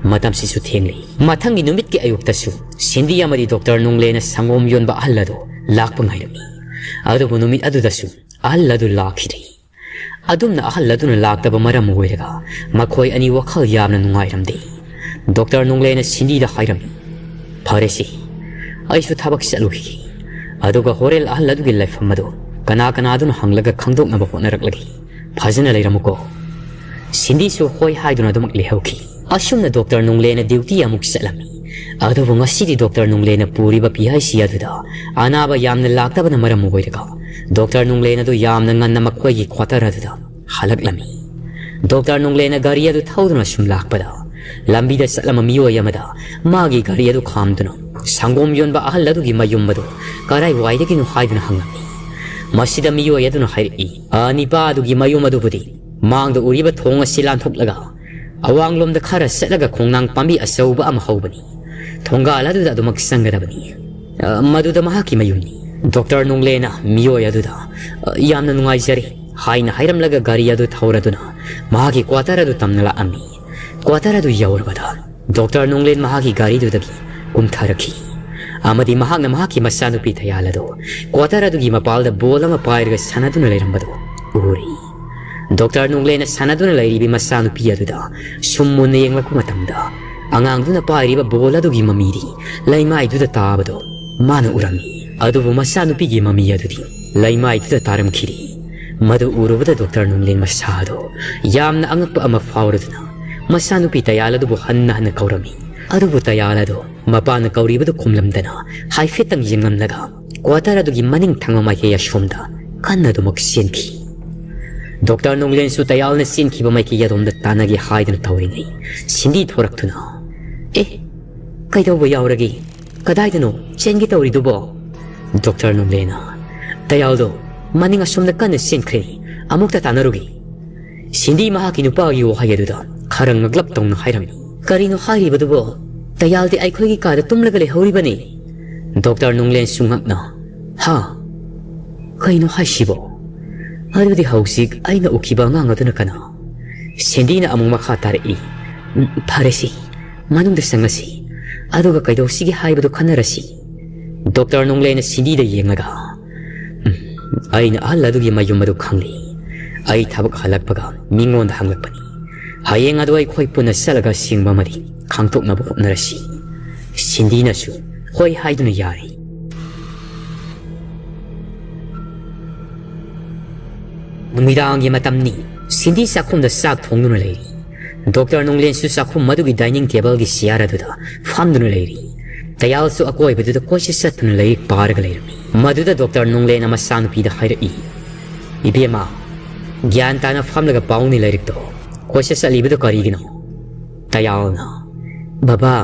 ꯃꯇꯝꯁꯤꯁꯨ ꯊꯦꯡꯂꯦ꯫" ꯃꯊꯪꯒꯤ ꯅꯨꯃꯤꯠꯀꯤ ꯑꯌꯨꯛꯇꯁꯨ ꯁꯤꯟꯗꯤ ꯑꯃꯗꯤ ꯗꯣꯛꯇꯔ ꯅꯣꯡꯂꯦꯅ ꯁꯪꯒꯣꯝ ꯌꯣꯟꯕ ꯑꯍꯜ ꯑꯗꯨ ꯂꯥꯛꯄ ꯉꯥꯏꯔꯝꯃꯤ꯫ ꯑꯗꯨꯕꯨ ꯅꯨꯃꯤꯠ ꯑꯗꯨꯗꯁꯨ ꯑꯍꯜ ꯑꯗꯨ ꯂꯥꯛꯈꯤꯗ꯭ꯔꯤ꯫ ꯑꯗꯨꯝꯅ ꯑꯍꯜ ꯑꯗꯨꯅ ꯂꯥꯛꯇꯕ ꯃꯔꯝ ꯑꯣꯏꯔꯒ ꯃꯈꯣꯏ ꯑꯅꯤ ꯋꯥꯈꯜ ꯌꯥꯝꯅ ꯅꯨꯡꯉꯥꯏꯔꯝꯗꯦ꯫ ꯗꯣꯛꯇꯔ ꯅꯣꯡꯂꯦꯅ ꯁꯤꯟꯗꯤꯗ ꯍꯥꯏꯔꯝꯃꯤ, "ꯐꯔꯦꯁꯤ, ꯑꯩꯁꯨ ꯊꯕꯛ ꯆꯠꯂꯨꯈꯤꯒꯦ꯫ ꯑꯗꯨꯒ ꯍꯣꯔꯦꯟ ꯑꯍꯜ ꯑꯗꯨꯒꯤ ꯂꯩꯐꯝ ꯑꯗꯨ ꯀꯅꯥ ꯀꯅꯥꯗꯨꯅ ꯍꯪꯂꯒ ꯈꯪꯗꯣꯛꯅꯕ ꯍꯣꯠꯅꯔꯛꯂꯒꯦ꯫ ꯐꯖꯅ ꯂꯩꯔꯝꯃꯨꯀꯣ꯫" ꯁꯤꯟꯗꯤꯁꯨ ꯍꯣꯏ ꯍꯥꯏꯗꯨꯅ ꯑꯗꯨꯃꯛ ꯂꯩꯍꯧꯈꯤ꯫ ꯑꯁꯨꯝꯅ ꯗꯣꯛꯇꯔ ꯅꯣꯡꯂꯦꯅ ꯗ꯭ꯌꯨꯇꯤ ꯑꯃꯨꯛ ꯆꯠꯂꯝꯃꯤ꯫ ꯑꯗꯨꯕꯨ ꯉꯁꯤꯗꯤ ꯗꯣꯛꯇꯔ ꯅꯣꯡꯂꯦꯅ ꯄꯨꯔꯤꯕ ꯄꯤ ꯑꯩꯆ ꯁꯤ ꯑꯗꯨꯗ ꯑꯅꯥꯕ ꯌꯥꯝꯅ ꯂꯥꯛꯇꯕꯅ ꯃꯔꯝ ꯑꯣꯏꯔꯒ ꯗꯣꯛꯇꯔ ꯅꯣꯡꯂꯦꯟ ꯑꯗꯨ ꯌꯥꯝꯅ ꯉꯟꯅ ꯃꯈꯣꯏꯒꯤ ꯀ꯭ꯋꯥꯇꯔ ꯑꯗꯨꯗ ꯍꯜꯂꯛꯂꯝꯃꯤ꯫ ꯗꯣꯛꯇꯔ ꯅꯣꯡꯂꯦꯟꯅ ꯒꯥꯔꯤ ꯑꯗꯨ ꯊꯧꯗꯨꯅ ꯁꯨꯝ ꯂꯥꯛꯄꯗ, ꯂꯝꯕꯤꯗ ꯆꯠꯂꯝꯕ ꯃꯤꯑꯣꯏ ꯑꯃꯗ ꯃꯥꯒꯤ ꯒꯥꯔꯤ ꯑꯗꯨ ꯈꯥꯝꯗꯨꯅ ꯁꯪꯒꯣꯝ ꯌꯣꯟꯕ ꯑꯍꯜ ꯑꯗꯨꯒꯤ ꯃꯌꯨꯝ ꯑꯗꯨ ꯀꯔꯥꯏꯋꯥꯏꯗꯒꯤꯅꯣ ꯍꯥꯏꯗꯨꯅ ꯍꯪꯂꯝꯃꯤ꯫ ꯃꯁꯤꯗ ꯃꯤꯑꯣꯏ ꯑꯗꯨꯅ ꯍꯥꯏꯔꯛꯏ, "ꯑ, ꯅꯤꯄꯥ ꯑꯗꯨꯒꯤ ꯃꯌꯨꯝ ꯑꯗꯨꯕꯨꯗꯤ ꯃꯥꯡꯗ ꯎꯔꯤꯕ ꯊꯣꯡ ꯑꯁꯤ ꯂꯥꯟꯊꯣꯛꯂꯒ ꯑꯋꯥꯡꯂꯣꯝꯗ ꯈꯔ ꯆꯠꯂꯒ ꯈꯣꯡꯅꯥꯡ ꯄꯥꯝꯕꯤ ꯑꯆꯧꯕ ꯑꯃ ꯍꯧꯕꯅꯤ꯫ ꯊꯣꯡꯒꯥꯜ ꯑꯗꯨꯗ ꯑꯗꯨꯃꯛ ꯆꯪꯒꯗꯕꯅꯤ꯫ ꯑ, ꯃꯗꯨꯗ ꯃꯍꯥꯛꯀꯤ ꯃꯌꯨꯝꯅꯤ꯫" ꯗꯣꯛꯇꯔ ꯅꯣꯡꯂꯦꯅ ꯃꯤꯑꯣꯏ ꯑꯗꯨꯗ, "ꯑ, ꯌꯥꯝꯅ ꯅꯨꯡꯉꯥꯏꯖꯔꯦ" ꯍꯥꯏꯅ ꯍꯥꯏꯔꯝꯂꯒ ꯒꯥꯔꯤ ꯑꯗꯨ ꯊꯧꯔꯗꯨꯅ ꯃꯍꯥꯛꯀꯤ ꯀ꯭ꯋꯥꯇꯔ ꯑꯗꯨ ꯇꯝꯅ ꯂꯥꯛꯑꯝꯃꯤ꯫ ꯀ꯭ꯋꯥꯇꯔ ꯑꯗꯨ ꯌꯧꯔꯕꯗ ꯗꯣꯛꯇꯔ ꯅꯣꯡꯂꯦꯟ ꯃꯍꯥꯛꯀꯤ ꯒꯥꯔꯤꯗꯨꯗꯒꯤ ꯀꯨꯝꯊꯔꯛꯈꯤ ꯑꯃꯗꯤ ꯃꯍꯥꯛꯅ ꯃꯍꯥꯛꯀꯤ ꯃꯆꯥꯅꯨꯄꯤ ꯇꯌꯥꯜ ꯑꯗꯨ ꯀ꯭ꯋꯥꯇꯔ ꯑꯗꯨꯒꯤ ꯃꯄꯥꯜꯗ ꯕꯣꯜ ꯑꯃ ꯄꯥꯏꯔꯒ ꯁꯥꯟꯅꯗꯨꯅ ꯂꯩꯔꯝꯕꯗꯨ ꯎꯔꯤ꯫ ꯗꯣꯛꯇꯔ ꯅꯣꯡꯂꯦꯟꯅ ꯁꯥꯟꯅꯗꯨꯅ ꯂꯩꯔꯤꯕꯤ ꯃꯆꯥꯅꯨꯄꯤ ꯑꯗꯨꯗ ꯁꯨꯝ ꯃꯨꯟꯅ ꯌꯦꯡꯂꯛꯄ ꯃꯇꯝꯗ, ꯑꯉꯥꯡꯗꯨꯅ ꯄꯥꯏꯔꯤꯕ ꯕꯣꯜ ꯑꯗꯨꯒꯤ ꯃꯃꯤꯗꯤ ꯂꯩꯃꯥꯏꯗꯨꯗ ꯇꯥꯕꯗꯨ ꯃꯥꯅ ꯎꯔꯝꯃꯤ꯫ ꯑꯗꯨꯕꯨ ꯃꯆꯥꯅꯨꯄꯤꯒꯤ ꯃꯃꯤ ꯑꯗꯨꯗꯤ ꯂꯩꯃꯥꯏꯗꯨꯗ ꯇꯥꯔꯝꯈꯤꯗꯦ꯫ ꯃꯗꯨ ꯎꯔꯨꯕꯗ ꯗꯣꯛꯇꯔ ꯅꯣꯡꯂꯦꯟ ꯃꯁꯥꯗꯣ ꯌꯥꯝꯅ ꯑꯉꯛꯄ ꯑꯃ ꯐꯥꯎꯔꯗꯨꯅ ꯃꯆꯥꯅꯨꯄꯤ ꯇꯌꯥꯜ ꯑꯗꯨꯕꯨ ꯍꯟꯅ ꯍꯟꯅ ꯀꯧꯔꯝꯃꯤ꯫ ꯑꯗꯨꯕꯨ ꯇꯌꯥꯜ ꯑꯗꯣ ꯃꯄꯥꯅ ꯀꯧꯔꯤꯕꯗꯨ ꯈꯨꯝꯂꯝꯗꯅ ꯍꯥꯏꯐꯦꯠꯇꯪ ꯌꯦꯡꯂꯝꯂꯒ ꯀ꯭ꯋꯥꯇꯔ ꯑꯗꯨꯒꯤ ꯃꯅꯤꯡ ꯊꯪꯕ ꯃꯥꯏꯀꯩ ꯑꯁꯣꯝꯗ ꯀꯟꯅ ꯑꯗꯨꯃꯛ ꯆꯦꯟꯈꯤ꯫ ꯗꯣꯛꯇꯔ ꯅꯣꯡꯂꯦꯟꯁꯨ ꯇꯌꯥꯜꯅ ꯆꯦꯟꯈꯤꯕ ꯃꯥꯏꯀꯩ ꯑꯗꯣꯝꯗ ꯇꯥꯟꯅꯒꯦ ꯍꯥꯏꯗꯨꯅ ꯇꯧꯔꯤꯉꯩ, ꯁꯤꯟꯗꯤ ꯊꯣꯔꯛꯇꯨꯅ, "ꯑꯦ, ꯀꯩꯗꯧꯕ ꯌꯥꯎꯔꯒꯦ? ꯀꯗꯥꯏꯗꯅꯣ ꯆꯦꯟꯒꯦ ꯇꯧꯔꯤꯗꯨꯕꯣ?" ꯗꯣꯛꯇꯔ ꯅꯣꯡꯂꯦꯟꯅ, "ꯇꯌꯥꯜꯗꯣ ꯃꯅꯤꯡ ꯑꯁꯣꯝꯗ ꯀꯟꯅ ꯆꯦꯟꯈ꯭ꯔꯦ, ꯑꯃꯨꯛꯇ ꯇꯥꯟꯅꯔꯨꯒꯦ꯫" ꯁꯤꯟꯗꯤ ꯃꯍꯥꯛꯀꯤ ꯅꯨꯄꯥꯒꯤ ꯋꯥꯍꯩ ꯑꯗꯨꯗ ꯈꯔ ꯉꯛꯂꯞ ꯇꯧꯅ ꯍꯥꯏꯔꯝꯃꯤ꯫ "ꯀꯔꯤꯅꯣ ꯍꯥꯏꯔꯤꯕꯗꯨꯕꯣ? ꯇꯌꯥꯜꯗꯤ ꯑꯩꯈꯣꯏꯒꯤ ꯀꯥꯗ ꯇꯨꯝꯂꯒ ꯂꯩꯍꯧꯔꯤꯕꯅꯤ꯫" ꯗꯣꯛꯇꯔ ꯅꯣꯡꯂꯦꯟꯁꯨ ꯉꯛꯅ, "ꯍꯥ? ꯀꯩꯅꯣ ꯍꯥꯏꯁꯤꯕꯣ? ꯑꯗꯨꯗꯤ ꯍꯧꯖꯤꯛ ꯑꯩꯅ ꯎꯈꯤꯕ ꯑꯉꯥꯡ ꯑꯗꯨꯅ ꯀꯅꯥ?" ꯁꯤꯟꯗꯤꯅ ꯑꯃꯨꯛ ꯃꯈꯥ ꯇꯥꯔꯛꯏ, "ꯎꯝ, ꯐꯔꯦꯁꯤ, ꯃꯅꯨꯡꯗ ꯆꯪꯉꯁꯤ꯫ ꯑꯗꯨꯒ ꯀꯩꯗꯧꯁꯤꯒꯦ ꯍꯥꯏꯕꯗꯨ ꯈꯟꯅꯔꯁꯤ꯫" ꯗꯣꯛꯇꯔ ꯅꯣꯡꯂꯦꯅ ꯁꯤꯟꯗꯤꯗ ꯌꯦꯡꯂꯒ, "ꯎꯝ, ꯑꯩꯅ ꯑꯍꯜ ꯑꯗꯨꯒꯤ ꯃꯌꯨꯝ ꯑꯗꯨ ꯈꯪꯂꯤ꯫ ꯑꯩ ꯊꯕꯛ ꯍꯜꯂꯛꯄꯒ ꯃꯤꯉꯣꯟꯗ ꯍꯪꯂꯛꯄꯅꯤ꯫ ꯍꯌꯦꯡ ꯑꯗꯨ ꯑꯩꯈꯣꯏ ꯄꯨꯟꯅ ꯆꯠꯂꯒ ꯑꯁꯦꯡꯕ ꯑꯃꯗꯤ ꯈꯪꯗꯣꯛꯅꯕ ꯍꯣꯠꯅꯔꯁꯤ꯫" ꯁꯤꯟꯗꯤꯅꯁꯨ ꯍꯣꯏ ꯍꯥꯏꯗꯨꯅ ꯌꯥꯔꯤ꯫ ꯅꯨꯃꯤꯗꯥꯡꯒꯤ ꯃꯇꯝꯅꯤ꯫ ꯁꯤꯟꯗꯤ ꯆꯥꯛꯈꯨꯝꯗ ꯆꯥꯛ ꯊꯣꯡꯗꯨꯅ ꯂꯩꯔꯤ꯫ ꯗꯣꯛꯇꯔ ꯅꯣꯡꯂꯦꯟꯁꯨ ꯆꯥꯛꯈꯨꯝ ꯑꯗꯨꯒꯤ dining tableꯒꯤ chair ꯑꯗꯨꯗ ꯐꯝꯗꯨꯅ ꯂꯩꯔꯤ꯫ ꯇꯌꯥꯜꯁꯨ ꯑꯀꯣꯏꯕꯗꯨꯗ ꯀꯣꯏꯆꯠ ꯆꯠꯇꯨꯅ ꯂꯥꯏꯔꯤꯛ ꯄꯥꯔꯒ ꯂꯩꯔꯝꯃꯤ꯫ ꯃꯗꯨꯗ ꯗꯣꯛꯇꯔ ꯅꯣꯡꯂꯦꯟꯅ ꯃꯆꯥꯅꯨꯄꯤꯗ ꯍꯥꯏꯔꯛꯏ, "ꯏꯕꯦꯝꯃ, ꯒ꯭ꯌꯥꯟ ꯇꯥꯅ ꯐꯝꯂꯒ ꯄꯥꯎꯅꯦ ꯂꯥꯏꯔꯤꯛꯇꯣ꯫ ꯀꯣꯏꯆꯠ ꯆꯠꯂꯤꯕꯗꯣ ꯀꯔꯤꯒꯤꯅꯣ?" ꯇꯌꯥꯜꯅ, "ꯕꯕꯥ,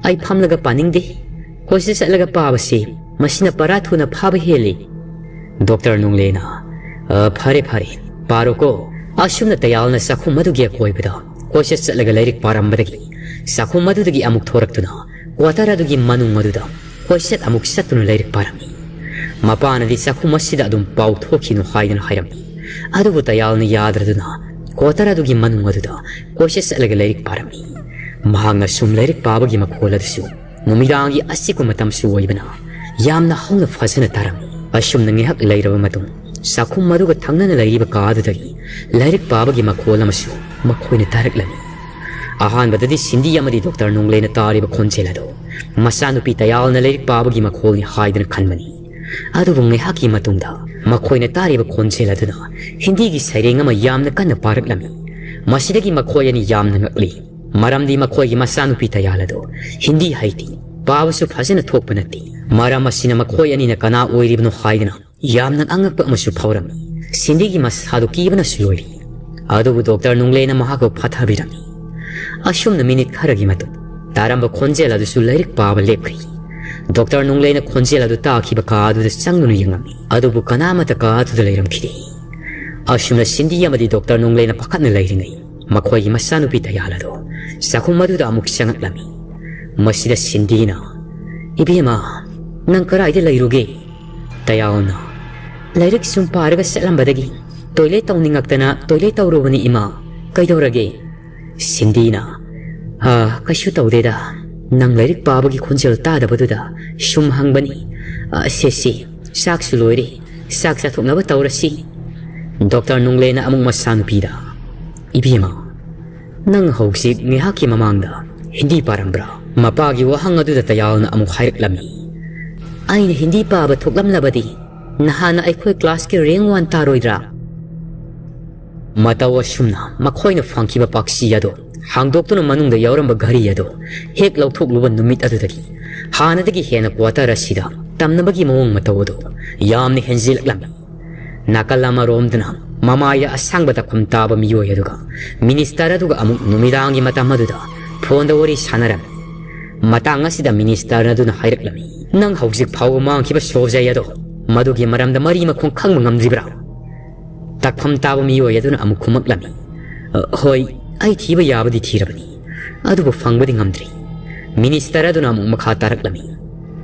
ꯑꯩ ꯐꯝꯂꯒ ꯄꯥꯅꯤꯡꯗꯦ꯫ ꯀꯣꯏꯆꯠ ꯆꯠꯂꯒ ꯄꯥꯕꯁꯤ, ꯃꯁꯤꯅ ꯄꯔꯥ ꯊꯨꯅ ꯐꯥꯕ ꯍꯦꯜꯂꯤ꯫" ꯗꯣꯛꯇꯔ ꯅꯣꯡꯂꯦꯅ, "ꯑ, ꯐꯔꯦ, ꯐꯔꯦ, ꯄꯥꯔꯣꯀꯣ꯫" ꯑꯁꯨꯝꯅ ꯇꯌꯥꯜꯅ ꯆꯥꯛꯈꯨꯝ ꯑꯗꯨꯒꯤ ꯑꯀꯣꯏꯕꯗ ꯀꯣꯏꯆꯠ ꯆꯠꯂꯒ ꯂꯥꯏꯔꯤꯛ ꯄꯥꯔꯝꯕꯗꯒꯤ ꯆꯥꯛꯈꯨꯝ ꯑꯗꯨꯗꯒꯤ ꯑꯃꯨꯛ ꯊꯣꯔꯛꯇꯨꯅ quarter ꯑꯗꯨꯒꯤ ꯃꯅꯨꯡ ꯑꯗꯨꯗ ꯀꯣꯏꯆꯠ ꯑꯃꯨꯛ ꯆꯠꯇꯨꯅ ꯂꯥꯏꯔꯤꯛ ꯄꯥꯔꯝꯃꯤ꯫ ꯃꯄꯥꯅꯗꯤ ꯆꯥꯛꯈꯨꯝ ꯑꯁꯤꯗ ꯑꯗꯨꯝ ꯄꯥꯎ ꯊꯣꯛꯈꯤꯅꯨ ꯍꯥꯏꯗꯨꯅ ꯍꯥꯏꯔꯝꯃꯤ꯫ ꯑꯗꯨꯕꯨ ꯇꯌꯥꯜꯅ ꯌꯥꯗ꯭ꯔꯗꯨꯅ quarter ꯑꯗꯨꯒꯤ ꯃꯅꯨꯡ ꯑꯗꯨꯗ ꯀꯣꯏꯆꯠ ꯆꯠꯂꯒ ꯂꯥꯏꯔꯤꯛ ꯄꯥꯔꯝꯃꯤ꯫ ꯃꯍꯥꯛꯅ ꯁꯨꯝ ꯂꯥꯏꯔꯤꯛ ꯄꯥꯕꯒꯤ ꯃꯈꯣꯜ ꯑꯗꯨꯁꯨ ꯅꯨꯃꯤꯗꯥꯡꯒꯤ ꯑꯆꯤꯛꯄ ꯃꯇꯝꯁꯨ ꯑꯣꯏꯕꯅ ꯌꯥꯝꯅ ꯍꯧꯅ ꯐꯖꯅ ꯇꯥꯔꯝꯃꯤ꯫ ꯑꯁꯨꯝꯅ ꯉꯥꯏꯍꯥꯛ ꯂꯩꯔꯕ ꯃꯇꯨꯡ ꯆꯥꯛꯈꯨꯝ ꯑꯗꯨꯒ ꯊꯪꯅꯅ ꯂꯩꯔꯤꯕ ꯀꯥ ꯑꯗꯨꯗꯒꯤ ꯂꯥꯏꯔꯤꯛ ꯄꯥꯕꯒꯤ ꯃꯈꯣꯜ ꯑꯃꯁꯨ ꯃꯈꯣꯏꯅ ꯇꯥꯔꯛꯂꯝꯃꯤ꯫ ꯑꯍꯥꯟꯕꯗꯗꯤ ꯁꯤꯟꯗꯤ ꯑꯃꯗꯤ ꯗꯣꯛꯇꯔ ꯅꯣꯡꯂꯦꯅ ꯇꯥꯔꯤꯕ ꯈꯣꯟꯖꯦꯜ ꯑꯗꯨ ꯃꯆꯥꯅꯨꯄꯤ ꯇꯌꯥꯜꯅ ꯂꯥꯏꯔꯤꯛ ꯄꯥꯕꯒꯤ ꯃꯈꯣꯜꯅꯤ ꯍꯥꯏꯗꯨꯅ ꯈꯟꯕꯅꯤ꯫ ꯑꯗꯨꯕꯨ ꯉꯥꯏꯍꯥꯛꯀꯤ ꯃꯇꯨꯡꯗ ꯃꯈꯣꯏꯅ ꯇꯥꯔꯤꯕ ꯈꯣꯟꯖꯦꯜ ꯑꯗꯨꯅ ꯍꯤꯟꯗꯤꯒꯤ ꯁꯩꯔꯦꯡ ꯑꯃ ꯌꯥꯝꯅ ꯀꯟꯅ ꯄꯥꯔꯛꯂꯝꯃꯤ꯫ ꯃꯁꯤꯗꯒꯤ ꯃꯈꯣꯏ ꯑꯅꯤ ꯌꯥꯝꯅ ꯉꯛꯂꯤ, ꯃꯔꯝꯗꯤ ꯃꯈꯣꯏꯒꯤ ꯃꯆꯥꯅꯨꯄꯤ ꯇꯌꯥꯜ ꯑꯗꯨ ꯍꯤꯟꯗꯤ ꯍꯩꯇꯦ, ꯄꯥꯕꯁꯨ ꯐꯖꯅ ꯊꯣꯛꯄ ꯅꯠꯇꯦ꯫ ꯃꯔꯝ ꯑꯁꯤꯅ ꯃꯈꯣꯏ ꯑꯅꯤꯅ ꯀꯅꯥ ꯑꯣꯏꯔꯤꯕꯅꯣ ꯍꯥꯏꯗꯨꯅ ꯌꯥꯝꯅ ꯑꯉꯛꯄ ꯑꯃꯁꯨ ꯐꯥꯎꯔꯝꯃꯤ꯫ ꯁꯤꯟꯗꯤꯒꯤ ꯃꯁꯥꯗꯨ ꯀꯤꯕꯅꯁꯨ ꯂꯣꯏꯔꯤ꯫ ꯑꯗꯨꯕꯨ ꯗꯣꯛꯇꯔ ꯅꯨꯡꯂꯦꯅ ꯃꯍꯥꯛꯄꯨ ꯐꯥꯊꯕꯤꯔꯝꯃꯤ꯫ ꯑꯁꯨꯝꯅ ꯃꯤꯅꯤꯠ ꯈꯔꯒꯤ ꯃꯇꯨꯡ ꯇꯥꯔꯝꯕ ꯈꯣꯟꯖꯦꯜ ꯑꯗꯨꯁꯨ ꯂꯥꯏꯔꯤꯛ ꯄꯥꯕ ꯂꯦꯞꯈ꯭ꯔꯦ꯫ ꯗꯣꯛꯇꯔ ꯅꯨꯡꯂꯦꯅ ꯈꯣꯟꯖꯦꯜ ꯑꯗꯨ ꯇꯥꯈꯤꯕ ꯀꯥ ꯑꯗꯨꯗ ꯆꯪꯗꯨꯅ ꯌꯦꯡꯉꯝꯃꯤ, ꯑꯗꯨꯕꯨ ꯀꯅꯥꯃꯠꯇ ꯀꯥ ꯑꯗꯨꯗ ꯂꯩꯔꯝꯈꯤꯗꯦ꯫ ꯑꯁꯨꯝꯅ ꯁꯤꯟꯗꯤ ꯑꯃꯗꯤ ꯗꯣꯛꯇꯔ ꯅꯣꯡꯂꯦꯅ ꯄꯥꯈꯠꯅ ꯂꯩꯔꯤꯉꯩ, ꯃꯈꯣꯏꯒꯤ ꯃꯆꯥꯅꯨꯄꯤ ꯇꯌꯥꯜ ꯑꯗꯨ ꯆꯥꯛꯈꯨꯝ ꯑꯗꯨꯗ ꯑꯃꯨꯛ ꯆꯪꯉꯛꯂꯝꯃꯤ꯫ ꯃꯁꯤꯗ ꯁꯤꯟꯗꯤꯅ, "ꯏꯕꯦꯝꯃ, ꯅꯪ ꯀꯗꯥꯏꯗ ꯂꯩꯔꯨꯒꯦ?" ꯇꯌꯥꯜꯅ, "ꯂꯥꯏꯔꯤꯛ ꯁꯨꯝ ꯄꯥꯔꯒ ꯆꯠꯂꯝꯕꯗꯒꯤ ꯇꯣꯏꯂꯦꯠ ꯇꯧꯅꯤꯡꯉꯛꯇꯅ ꯇꯣꯏꯂꯦꯠ ꯇꯧꯔꯨꯕꯅꯤ ꯏꯃꯥ꯫ ꯀꯩꯗꯧꯔꯒꯦ?" ꯁꯤꯟꯗꯤꯅ, "ꯑ, ꯀꯩꯁꯨ ꯇꯧꯗꯦꯗ꯫ ꯅꯪ ꯂꯥꯏꯔꯤꯛ ꯄꯥꯕꯒꯤ ꯈꯣꯟꯖꯦꯜ ꯇꯥꯗꯕꯗꯨꯗ ꯁꯨꯝ ꯍꯪꯕꯅꯤ꯫ ꯑ, ꯁꯦ, ꯁꯦ, ꯆꯥꯛꯁꯨ ꯂꯣꯏꯔꯦ꯫ ꯆꯥꯛ ꯆꯥꯊꯣꯛꯅꯕ ꯇꯧꯔꯁꯤ꯫" ꯗꯣꯛꯇꯔ ꯅꯣꯡꯂꯦꯅ ꯑꯃꯨꯛ ꯃꯆꯥꯅꯨꯄꯤꯗ, "ꯏꯕꯦꯝꯃ, ꯅꯪ ꯍꯧꯖꯤꯛ ꯉꯥꯏꯍꯥꯛꯀꯤ ꯃꯃꯥꯡꯗ ꯍꯤꯟꯗꯤ ꯄꯥꯔꯝꯕ꯭ꯔꯥ?" ꯃꯄꯥꯒꯤ ꯋꯥꯍꯪ ꯑꯗꯨꯗ ꯇꯌꯥꯜꯅ ꯑꯃꯨꯛ ꯍꯥꯏꯔꯛꯂꯝꯃꯤ, "ꯑꯩꯅ ꯍꯤꯟꯗꯤ ꯄꯥꯕ ꯊꯣꯛꯂꯝꯂꯕꯗꯤ ꯅꯍꯥꯟꯅ ꯑꯩꯈꯣꯏ ꯀ꯭ꯂꯥꯁꯀꯤ ꯔꯦꯡ ꯋꯥꯟ ꯇꯥꯔꯣꯏꯗ꯭ꯔꯥ?" ꯃꯇꯧ ꯑꯁꯨꯝꯅ ꯃꯈꯣꯏꯅ ꯐꯪꯈꯤꯕ ꯄꯥꯛꯁꯤ ꯑꯗꯨ ꯍꯥꯡꯗꯣꯛꯇꯨꯅ ꯃꯅꯨꯡꯗ ꯌꯥꯎꯔꯝꯕ ꯘꯔꯤ ꯑꯗꯨ ꯍꯦꯛ ꯂꯧꯊꯣꯛꯂꯨꯕ ꯅꯨꯃꯤꯠ ꯑꯗꯨꯗꯒꯤ ꯍꯥꯟꯅꯗꯒꯤ ꯍꯦꯟꯅ ꯀ꯭ꯋꯥꯇꯔ ꯑꯁꯤꯗ ꯇꯝꯅꯕꯒꯤ ꯃꯑꯣꯡ ꯃꯇꯧ ꯑꯗꯨ ꯌꯥꯝꯅ ꯍꯦꯟꯖꯤꯜꯂꯛꯂꯝꯃꯤ꯫ ꯅꯥꯀꯜ ꯑꯃꯔꯣꯝꯗꯅ ꯃꯃꯥꯏꯗ ꯑꯁꯥꯡꯕ ꯇꯛꯐꯝ ꯇꯥꯕ ꯃꯤꯑꯣꯏ ꯑꯗꯨꯒ ꯃꯤꯅꯤꯁꯇꯔ ꯑꯗꯨꯒ ꯑꯃꯨꯛ ꯅꯨꯃꯤꯗꯥꯡꯒꯤ ꯃꯇꯝ ꯑꯗꯨꯗ ꯐꯣꯟꯗ ꯋꯥꯔꯤ ꯁꯥꯟꯅꯔꯝꯃꯤ꯫ ꯃꯇꯥꯡ ꯑꯁꯤꯗ ꯃꯤꯅꯤꯁꯇꯔ ꯑꯗꯨꯅ ꯍꯥꯏꯔꯛꯂꯝꯃꯤ, "ꯅꯪ ꯍꯧꯖꯤꯛ ꯐꯥꯎꯕ ꯃꯥꯡꯈꯤꯕ ꯁꯣꯖꯩ ꯑꯗꯣ, ꯃꯗꯨꯒꯤ ꯃꯔꯝꯗ ꯃꯔꯤ ꯃꯈꯣꯡ ꯈꯪꯕ ꯉꯝꯗ꯭ꯔꯤꯕ꯭ꯔꯥ?" ꯇꯛꯐꯝ ꯇꯥꯕ ꯃꯤꯑꯣꯏ ꯑꯗꯨꯅ ꯑꯃꯨꯛ ꯈꯨꯝꯃꯛꯂꯝꯃꯤ, "ꯑ, ꯍꯣꯏ, ꯑꯩ ꯊꯤꯕ ꯌꯥꯕꯗꯤ ꯊꯤꯔꯕꯅꯤ, ꯑꯗꯨꯕꯨ ꯐꯪꯕꯗꯤ ꯉꯝꯗ꯭ꯔꯤ꯫" ꯃꯤꯅꯤꯁꯇꯔ ꯑꯗꯨꯅ ꯑꯃꯨꯛ ꯃꯈꯥ ꯇꯥꯔꯛꯂꯝꯃꯤ,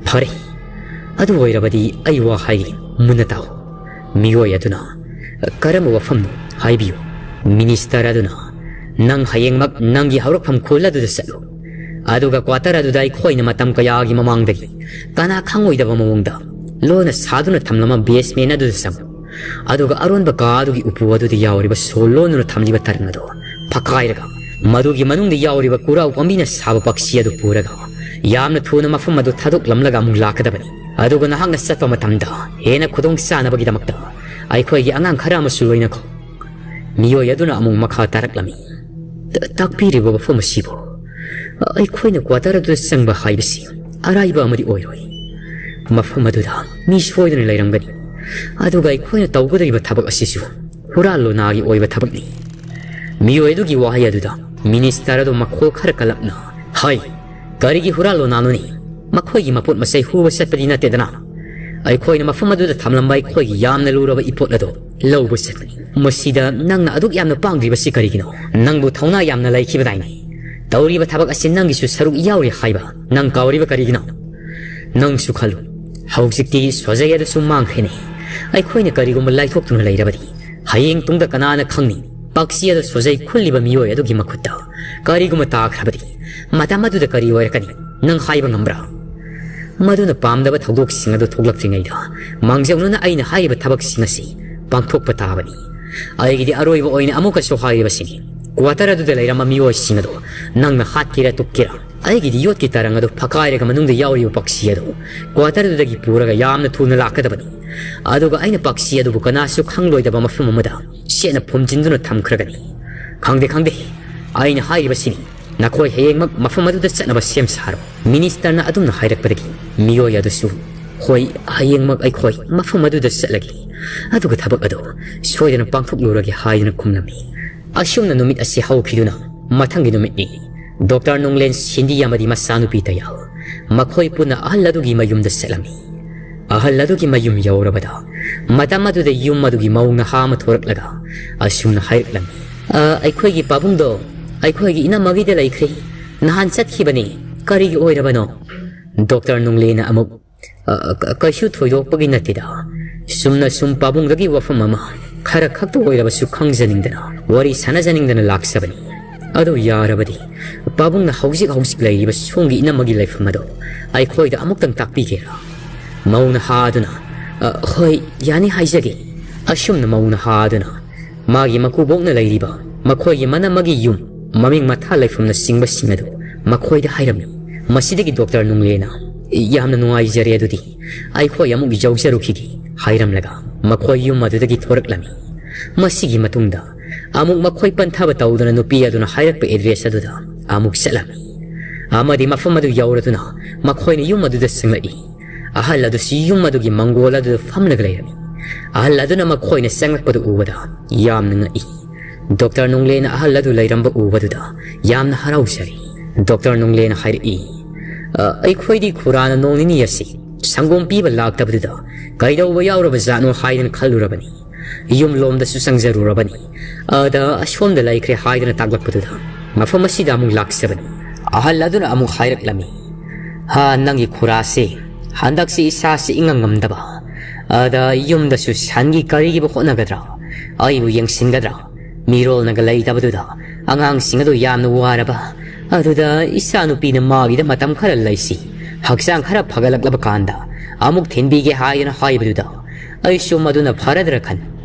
"ꯐꯔꯦ, ꯑꯗꯨ ꯑꯣꯏꯔꯕꯗꯤ ꯑꯩ ꯋꯥ ꯍꯥꯏꯒꯦ, ꯃꯨꯟꯅ ꯇꯥꯎ꯫" ꯃꯤꯑꯣꯏ ꯑꯗꯨꯅ, "ꯀꯔꯝꯕ ꯋꯥꯐꯝꯅꯣ? ꯍꯥꯏꯕꯤꯌꯨ꯫" ꯃꯤꯅꯤꯁꯇꯔ ꯑꯗꯨꯅ, "ꯅꯪ ꯍꯌꯦꯡꯃꯛ ꯅꯪꯒꯤ ꯍꯧꯔꯛꯐꯝ ꯈꯨꯜ ꯑꯗꯨꯗ ꯆꯠꯂꯨ꯫ ꯑꯗꯨꯒ ꯀ꯭ꯋꯥꯇꯔ ꯑꯗꯨꯗ ꯑꯩꯈꯣꯏꯅ ꯃꯇꯝ ꯀꯌꯥꯒꯤ ꯃꯃꯥꯡꯗꯒꯤ ꯀꯅꯥ ꯈꯪꯉꯣꯏꯗꯕ ꯃꯑꯣꯡꯗ ꯂꯣꯟꯅ ꯁꯥꯗꯨꯅ ꯊꯝꯂꯝꯕ ꯕꯦꯁꯃꯦꯟ ꯑꯗꯨꯗ ꯆꯪꯉꯨ꯫ ꯑꯗꯨꯒ ꯑꯔꯣꯟꯕ ꯀꯥ ꯑꯗꯨꯒꯤ ꯎꯄꯨ ꯑꯗꯨꯗ ꯌꯥꯎꯔꯤꯕ ꯁꯣ ꯂꯣꯟꯗꯨꯅ ꯊꯝꯂꯤꯕ ꯇꯔꯪ ꯑꯗꯨ ꯐꯛꯀꯥꯏꯔꯒ, ꯃꯗꯨꯒꯤ ꯃꯅꯨꯡꯗ ꯌꯥꯎꯔꯤꯕ ꯀꯨꯔꯥꯎ ꯄꯥꯝꯕꯤꯅ ꯁꯥꯕ ꯄꯥꯛꯁꯤ ꯑꯗꯨ ꯄꯨꯔꯒ ꯌꯥꯝꯅ ꯊꯨꯅ ꯃꯐꯝ ꯑꯗꯨ ꯊꯥꯗꯣꯛꯂꯝꯂꯒ ꯑꯃꯨꯛ ꯂꯥꯛꯀꯗꯕꯅꯤ꯫ ꯑꯗꯨꯒ ꯅꯍꯥꯛꯅ ꯆꯠꯄ ꯃꯇꯝꯗ ꯍꯦꯟꯅ ꯈꯨꯗꯣꯡ ꯆꯥꯅꯕꯒꯤꯗꯃꯛꯇ ꯑꯩꯈꯣꯏꯒꯤ ꯑꯉꯥꯡ ꯈꯔ ꯑꯃꯁꯨ ꯂꯣꯏꯅꯈꯣ꯫" ꯃꯤꯑꯣꯏ ꯑꯗꯨꯅ ꯑꯃꯨꯛ ꯃꯈꯥ ꯇꯥꯔꯛꯂꯝꯃꯤ, "ꯇ-, ꯇꯥꯛꯄꯤꯔꯤꯕ ꯋꯥꯐꯝ ꯑꯁꯤꯕꯨ ꯑꯩꯈꯣꯏꯅ ꯀ꯭ꯋꯥꯇꯔ ꯑꯗꯨꯗ ꯆꯪꯕ ꯍꯥꯏꯕꯁꯤ ꯑꯔꯥꯏꯕ ꯑꯃꯗꯤ ꯑꯣꯏꯔꯣꯏ꯫ ꯃꯐꯝ ꯑꯗꯨꯗ ꯃꯤ ꯁꯣꯏꯗꯅ ꯂꯩꯔꯝꯒꯅꯤ꯫ ꯑꯗꯨꯒ ꯑꯩꯈꯣꯏꯅ ꯇꯧꯒꯗꯧꯔꯤꯕ ꯊꯕꯛ ꯑꯁꯤꯁꯨ ꯍꯨꯔꯥꯟ ꯂꯣꯅꯥꯒꯤ ꯑꯣꯏꯕ ꯊꯕꯛꯅꯤ꯫" ꯃꯤꯑꯣꯏ ꯑꯗꯨꯒꯤ ꯋꯥꯍꯩ ꯑꯗꯨꯗ ꯃꯤꯅꯤꯁꯇꯔ ꯑꯗꯨ ꯃꯈꯣꯜ ꯈꯔ ꯀꯜꯂꯞꯅ, "ꯍꯩ, ꯀꯔꯤꯒꯤ ꯍꯨꯔꯥꯟ ꯂꯣꯅꯥꯅꯣꯅꯦ? ꯃꯈꯣꯏꯒꯤ ꯃꯄꯣꯠ ꯃꯆꯩ ꯍꯨꯕ ꯆꯠꯄꯗꯤ ꯅꯠꯇꯦꯗꯅ꯫ ꯑꯩꯈꯣꯏꯅ ꯃꯐꯝ ꯑꯗꯨꯗ ꯊꯝꯂꯝꯕ ꯑꯩꯈꯣꯏꯒꯤ ꯌꯥꯝꯅ ꯂꯨꯔꯕ ꯏꯄꯣꯠ ꯑꯗꯨ ꯂꯧꯕ ꯆꯠꯄꯅꯤ꯫ ꯃꯁꯤꯗ ꯅꯪꯅ ꯑꯗꯨꯛ ꯌꯥꯝꯅ ꯄꯥꯡꯗ꯭ꯔꯤꯕꯁꯤ ꯀꯔꯤꯒꯤꯅꯣ? ꯅꯪꯕꯨ ꯊꯧꯅꯥ ꯌꯥꯝꯅ ꯂꯩꯈꯤꯕꯗꯥꯏꯅꯦ? ꯇꯧꯔꯤꯕ ꯊꯕꯛ ꯑꯁꯤ ꯅꯪꯒꯤꯁꯨ ꯁꯔꯨꯛ ꯌꯥꯎꯔꯤ ꯍꯥꯏꯕ ꯅꯪ ꯀꯥꯎꯔꯤꯕ ꯀꯔꯤꯒꯤꯅꯣ? ꯅꯪꯁꯨ ꯈꯜꯂꯨ, ꯍꯧꯖꯤꯛꯇꯤ ꯁꯣꯖꯩ ꯑꯗꯨꯁꯨ ꯃꯥꯡꯈ꯭ꯔꯦꯅꯦ꯫ ꯑꯩꯈꯣꯏꯅ ꯀꯔꯤꯒꯨꯝꯕ ꯂꯥꯏꯊꯣꯛꯇꯨꯅ ꯂꯩꯔꯕꯗꯤ ꯍꯌꯦꯡ ꯇꯨꯡꯗ ꯀꯅꯥꯅ ꯈꯪꯅꯤ? ꯄꯥꯛꯁꯤ ꯑꯗꯨ ꯁꯣꯖꯩ ꯈꯨꯜꯂꯤꯕ ꯃꯤꯑꯣꯏ ꯑꯗꯨꯒꯤ ꯃꯈꯨꯠꯇ ꯀꯔꯤꯒꯨꯝꯕ ꯇꯥꯈ꯭ꯔꯕꯗꯤ ꯃꯇꯝ ꯑꯗꯨꯗ ꯀꯔꯤ ꯑꯣꯏꯔꯛꯀꯅꯤ? ꯅꯪ ꯍꯥꯏꯕ ꯉꯝꯕ꯭ꯔꯥ? ꯃꯗꯨꯅ ꯄꯥꯝꯗꯕ ꯊꯧꯗꯣꯛꯁꯤꯡ ꯑꯗꯨ ꯊꯣꯛꯂꯛꯇ꯭ꯔꯤꯉꯩꯗ ꯃꯥꯡꯖꯧꯅꯅ ꯑꯩꯅ ꯍꯥꯏꯔꯤꯕ ꯊꯕꯛꯁꯤꯡ ꯑꯁꯤ ꯄꯥꯡꯊꯣꯛꯄ ꯇꯥꯕꯅꯤ꯫ ꯑꯩꯒꯤꯗꯤ ꯑꯔꯣꯏꯕ ꯑꯣꯏꯅ ꯑꯃꯨꯛꯀꯁꯨ ꯍꯥꯏꯔꯤꯕꯁꯤꯅꯤ, ꯀ꯭ꯋꯥꯇꯔ ꯑꯗꯨꯗ ꯂꯩꯔꯝꯕ ꯃꯤꯑꯣꯏꯁꯤꯡ ꯑꯗꯨ ꯅꯪꯅ ꯍꯥꯠꯀꯦꯔꯥ ꯇꯨꯞꯀꯦꯔꯥ, ꯑꯩꯒꯤꯗꯤ ꯌꯣꯠꯀꯤ ꯇꯔꯪ ꯑꯗꯨ ꯐꯀꯥꯏꯔꯒ ꯃꯅꯨꯡꯗ ꯌꯥꯎꯔꯤꯕ ꯄꯥꯛꯁꯤ ꯑꯗꯨ ꯀ꯭ꯋꯥꯇꯔ ꯑꯗꯨꯗꯒꯤ ꯄꯨꯔꯒ ꯌꯥꯝꯅ ꯊꯨꯅ ꯂꯥꯛꯀꯗꯕꯅꯤ꯫ ꯑꯗꯨꯒ ꯑꯩꯅ ꯄꯥꯛꯁꯤ ꯑꯗꯨꯕꯨ ꯀꯅꯥꯁꯨ ꯈꯪꯂꯣꯏꯗꯕ ꯃꯐꯝ ꯑꯃꯗ ꯆꯦꯠꯅ ꯐꯨꯝꯖꯤꯟꯗꯨꯅ ꯊꯝꯈ꯭ꯔꯒꯅꯤ꯫ ꯈꯪꯗꯦ, ꯈꯪꯗꯦ, ꯑꯩꯅ ꯍꯥꯏꯔꯤꯕꯁꯤꯅꯤ, ꯅꯈꯣꯏ ꯍꯌꯦꯡꯃꯛ ꯃꯐꯝ ꯑꯗꯨꯗ ꯆꯠꯅꯕ ꯁꯦꯝ ꯁꯥꯔꯣ꯫ ꯃꯤꯅꯤꯁꯇꯔꯅ ꯑꯗꯨꯝꯅ ꯍꯥꯏꯔꯛꯄꯗꯒꯤ ꯃꯤꯑꯣꯏ ꯑꯗꯨꯁꯨ, "ꯍꯣꯏ, ꯍꯌꯦꯡꯃꯛ ꯑꯩꯈꯣꯏ ꯃꯐꯝ ꯑꯗꯨꯗ ꯆꯠꯂꯒꯦ, ꯑꯗꯨꯒ ꯊꯕꯛ ꯑꯗꯨ ꯁꯣꯏꯗꯅ ꯄꯥꯡꯊꯣꯛꯂꯨꯔꯒꯦ" ꯍꯥꯏꯗꯨꯅ ꯈꯨꯝꯂꯝꯃꯤ꯫ ꯑꯁꯨꯝꯅ ꯅꯨꯃꯤꯠ ꯑꯁꯤ ꯍꯧꯈꯤꯗꯨꯅ ꯃꯊꯪꯒꯤ ꯅꯨꯃꯤꯠꯅꯤ꯫ ꯗꯣꯛꯇꯔ ꯅꯣꯡꯂꯦꯟ, ꯁꯤꯟꯗꯤ ꯑꯃꯗꯤ ꯃꯆꯥꯅꯨꯄꯤ ꯇꯌꯥꯜ, ꯃꯈꯣꯏ ꯄꯨꯟꯅ ꯑꯍꯜ ꯑꯗꯨꯒꯤ ꯃꯌꯨꯝꯗ ꯆꯠꯂꯝꯃꯤ꯫ ꯑꯍꯜ ꯑꯗꯨꯒꯤ ꯃꯌꯨꯝ ꯌꯧꯔꯕꯗ ꯃꯇꯝ ꯑꯗꯨꯗ ꯌꯨꯝ ꯑꯗꯨꯒꯤ ꯃꯧ ꯅꯍꯥ ꯑꯃ ꯊꯣꯔꯛꯂꯒ ꯑꯁꯨꯝꯅ ꯍꯥꯏꯔꯛꯂꯝꯃꯤ, "ꯑ, ꯑꯩꯈꯣꯏꯒꯤ ꯄꯥꯕꯨꯡꯗꯣ ꯑꯩꯈꯣꯏꯒꯤ ꯏꯅꯝꯃꯒꯤꯗ ꯂꯩꯈ꯭ꯔꯦ꯫ ꯅꯍꯥꯟ ꯆꯠꯈꯤꯕꯅꯤ꯫ ꯀꯔꯤꯒꯤ ꯑꯣꯏꯔꯕꯅꯣ?" ꯗꯣꯛꯇꯔ ꯅꯣꯡꯂꯦꯅ ꯑꯃꯨꯛ, "ꯑ, ꯀ-, ꯀꯩꯁꯨ ꯊꯣꯏꯗꯣꯛꯄꯒꯤ ꯅꯠꯇꯦꯗ꯫ ꯆꯨꯝꯅ ꯁꯨꯝ ꯄꯥꯕꯨꯡꯗꯒꯤ ꯋꯥꯐꯝ ꯑꯃ ꯈꯔ ꯈꯛꯇ ꯑꯣꯏꯔꯕꯁꯨ ꯈꯪꯖꯅꯤꯡꯗꯅ, ꯋꯥꯔꯤ ꯁꯥꯟꯅꯖꯅꯤꯡꯗꯅ ꯂꯥꯛꯆꯕꯅꯤ꯫ ꯑꯗꯨ ꯌꯥꯔꯕꯗꯤ ꯄꯥꯕꯨꯡꯅ ꯍꯧꯖꯤꯛ ꯍꯧꯖꯤꯛ ꯂꯩꯔꯤꯕ ꯁꯣꯝꯒꯤ ꯏꯅꯝꯃꯒꯤ ꯂꯩꯐꯝ ꯑꯗꯣ ꯑꯩꯈꯣꯏꯗ ꯑꯃꯨꯛꯇꯪ ꯇꯥꯛꯄꯤꯒꯦꯔꯥ?" ꯃꯧ ꯅꯍꯥ ꯑꯗꯨꯅ, "ꯑ, ꯍꯣꯏ, ꯌꯥꯅꯤ ꯍꯥꯏꯖꯒꯦ꯫" ꯑꯁꯨꯝꯅ ꯃꯧ ꯅꯍꯥ ꯑꯗꯨꯅ ꯃꯥꯒꯤ ꯃꯀꯨꯕꯣꯛꯅ ꯂꯩꯔꯤꯕ ꯃꯈꯣꯏꯒꯤ ꯃꯅꯝꯃꯒꯤ ꯌꯨꯝ, ꯃꯃꯤꯡ ꯃꯊꯥ ꯂꯩꯐꯝꯅꯆꯤꯡꯕꯁꯤꯡ ꯑꯗꯨ ꯃꯈꯣꯏꯗ ꯍꯥꯏꯔꯝꯃꯤ꯫ ꯃꯁꯤꯗꯒꯤ ꯗꯣꯛꯇꯔ ꯅꯨꯡꯂꯦꯅ, "ꯌꯥꯝꯅ ꯅꯨꯡꯉꯥꯏꯖꯔꯦ, ꯑꯗꯨꯗꯤ ꯑꯩꯈꯣꯏ ꯑꯃꯨꯛ ꯌꯧꯖꯔꯨꯈꯤꯒꯦ" ꯍꯥꯏꯔꯝꯂꯒ ꯃꯈꯣꯏ ꯌꯨꯝ ꯑꯗꯨꯗꯒꯤ ꯊꯣꯔꯛꯂꯝꯃꯤ꯫ ꯃꯁꯤꯒꯤ ꯃꯇꯨꯡꯗ ꯑꯃꯨꯛ ꯃꯈꯣꯏ ꯄꯟꯊꯕ ꯇꯧꯗꯨꯅ ꯅꯨꯄꯤ ꯑꯗꯨꯅ ꯍꯥꯏꯔꯛꯄ ꯑꯦꯗ꯭ꯔꯦꯁ ꯑꯗꯨꯗ ꯑꯃꯨꯛ ꯆꯠꯂꯝꯃꯤ꯫ ꯑꯃꯗꯤ ꯃꯐꯝ ꯑꯗꯨ ꯌꯧꯔꯗꯨꯅ ꯃꯈꯣꯏꯅ ꯌꯨꯝ ꯑꯗꯨꯗ ꯆꯪꯂꯛꯏ꯫ ꯑꯍꯜ ꯑꯗꯨꯁꯨ ꯌꯨꯝ ꯑꯗꯨꯒꯤ ꯃꯪꯒꯣꯜ ꯑꯗꯨꯗ ꯐꯝꯂꯒ ꯂꯩꯔꯝꯃꯤ꯫ ꯑꯍꯜ ꯑꯗꯨꯅ ꯃꯈꯣꯏꯅ ꯆꯪꯂꯛꯄꯗꯨ ꯎꯕꯗ ꯌꯥꯝꯅ ꯉꯛꯏ꯫ ꯗꯣꯛꯇꯔ ꯅꯨꯡꯂꯦꯅ ꯑꯍꯜ ꯑꯗꯨ ꯂꯩꯔꯝꯕ ꯎꯕꯗꯨꯗ ꯌꯥꯝꯅ ꯍꯔꯥꯎꯖꯔꯤ꯫ ꯗꯣꯛꯇꯔ ꯅꯨꯡꯂꯦꯅ ꯍꯥꯏꯔꯛꯏ, "ꯑ, ꯑꯩꯈꯣꯏꯗꯤ ꯈꯨꯔꯥꯅ ꯅꯣꯡ ꯅꯤꯅꯤ ꯑꯁꯤ ꯁꯪꯒꯣꯝ ꯄꯤꯕ ꯂꯥꯛꯇꯕꯗꯨꯗ ꯀꯩꯗꯧꯕ ꯌꯥꯎꯔꯕ ꯖꯥꯠꯅꯣ ꯍꯥꯏꯗꯅ ꯈꯜꯂꯨꯔꯕꯅꯤ꯫ ꯌꯨꯝꯂꯣꯝꯗꯁꯨ ꯆꯪꯖꯔꯨꯔꯕꯅꯤ꯫ ꯑꯗ ꯑꯁꯣꯝꯗ ꯂꯩꯈ꯭ꯔꯦ ꯍꯥꯏꯗꯅ ꯇꯥꯛꯂꯛꯄꯗꯨꯗ ꯃꯐꯝ ꯑꯁꯤꯗ ꯑꯃꯨꯛ ꯂꯥꯛꯆꯕꯅꯤ꯫ ꯑꯍꯜ ꯑꯗꯨꯅ ꯑꯃꯨꯛ ꯍꯥꯏꯔꯛꯂꯝꯃꯤ, "ꯍꯥ, ꯅꯪꯒꯤ ꯈꯨꯔꯥꯁꯦ ꯍꯟꯗꯛꯁꯤ ꯏꯁꯥꯁꯤ ꯏꯉꯝ ꯉꯝꯗꯕ꯫ ꯑꯗ ꯌꯨꯝꯗꯁꯨ ꯁꯟꯒꯤ ꯀꯔꯤꯒꯤꯕꯨ ꯍꯣꯠꯅꯒꯗ꯭ꯔꯥ? ꯑꯩꯕꯨ ꯌꯦꯡꯁꯤꯟꯒꯗ꯭ꯔꯥ? ꯃꯤꯔꯣꯜꯅꯒ ꯂꯩꯇꯕꯗꯨꯗ ꯑꯉꯥꯡꯁꯤꯡ ꯑꯗꯨ ꯌꯥꯝꯅ ꯋꯥꯔꯕ꯫ ꯑꯗꯨꯗ ꯏꯆꯥꯅꯨꯄꯤꯅ ꯃꯥꯒꯤꯗ ꯃꯇꯝ ꯈꯔ ꯂꯩꯁꯤ, ꯍꯛꯆꯥꯡ ꯈꯔ ꯐꯒꯠꯂꯛꯂꯕ ꯀꯥꯟꯗ ꯑꯃꯨꯛ ꯊꯤꯟꯕꯤꯒꯦ ꯍꯥꯏꯗꯅ ꯍꯥꯏꯕꯗꯨꯗ ꯑꯩꯁꯨ ꯃꯗꯨꯅ ꯐꯔꯗ꯭ꯔꯥ ꯈꯟ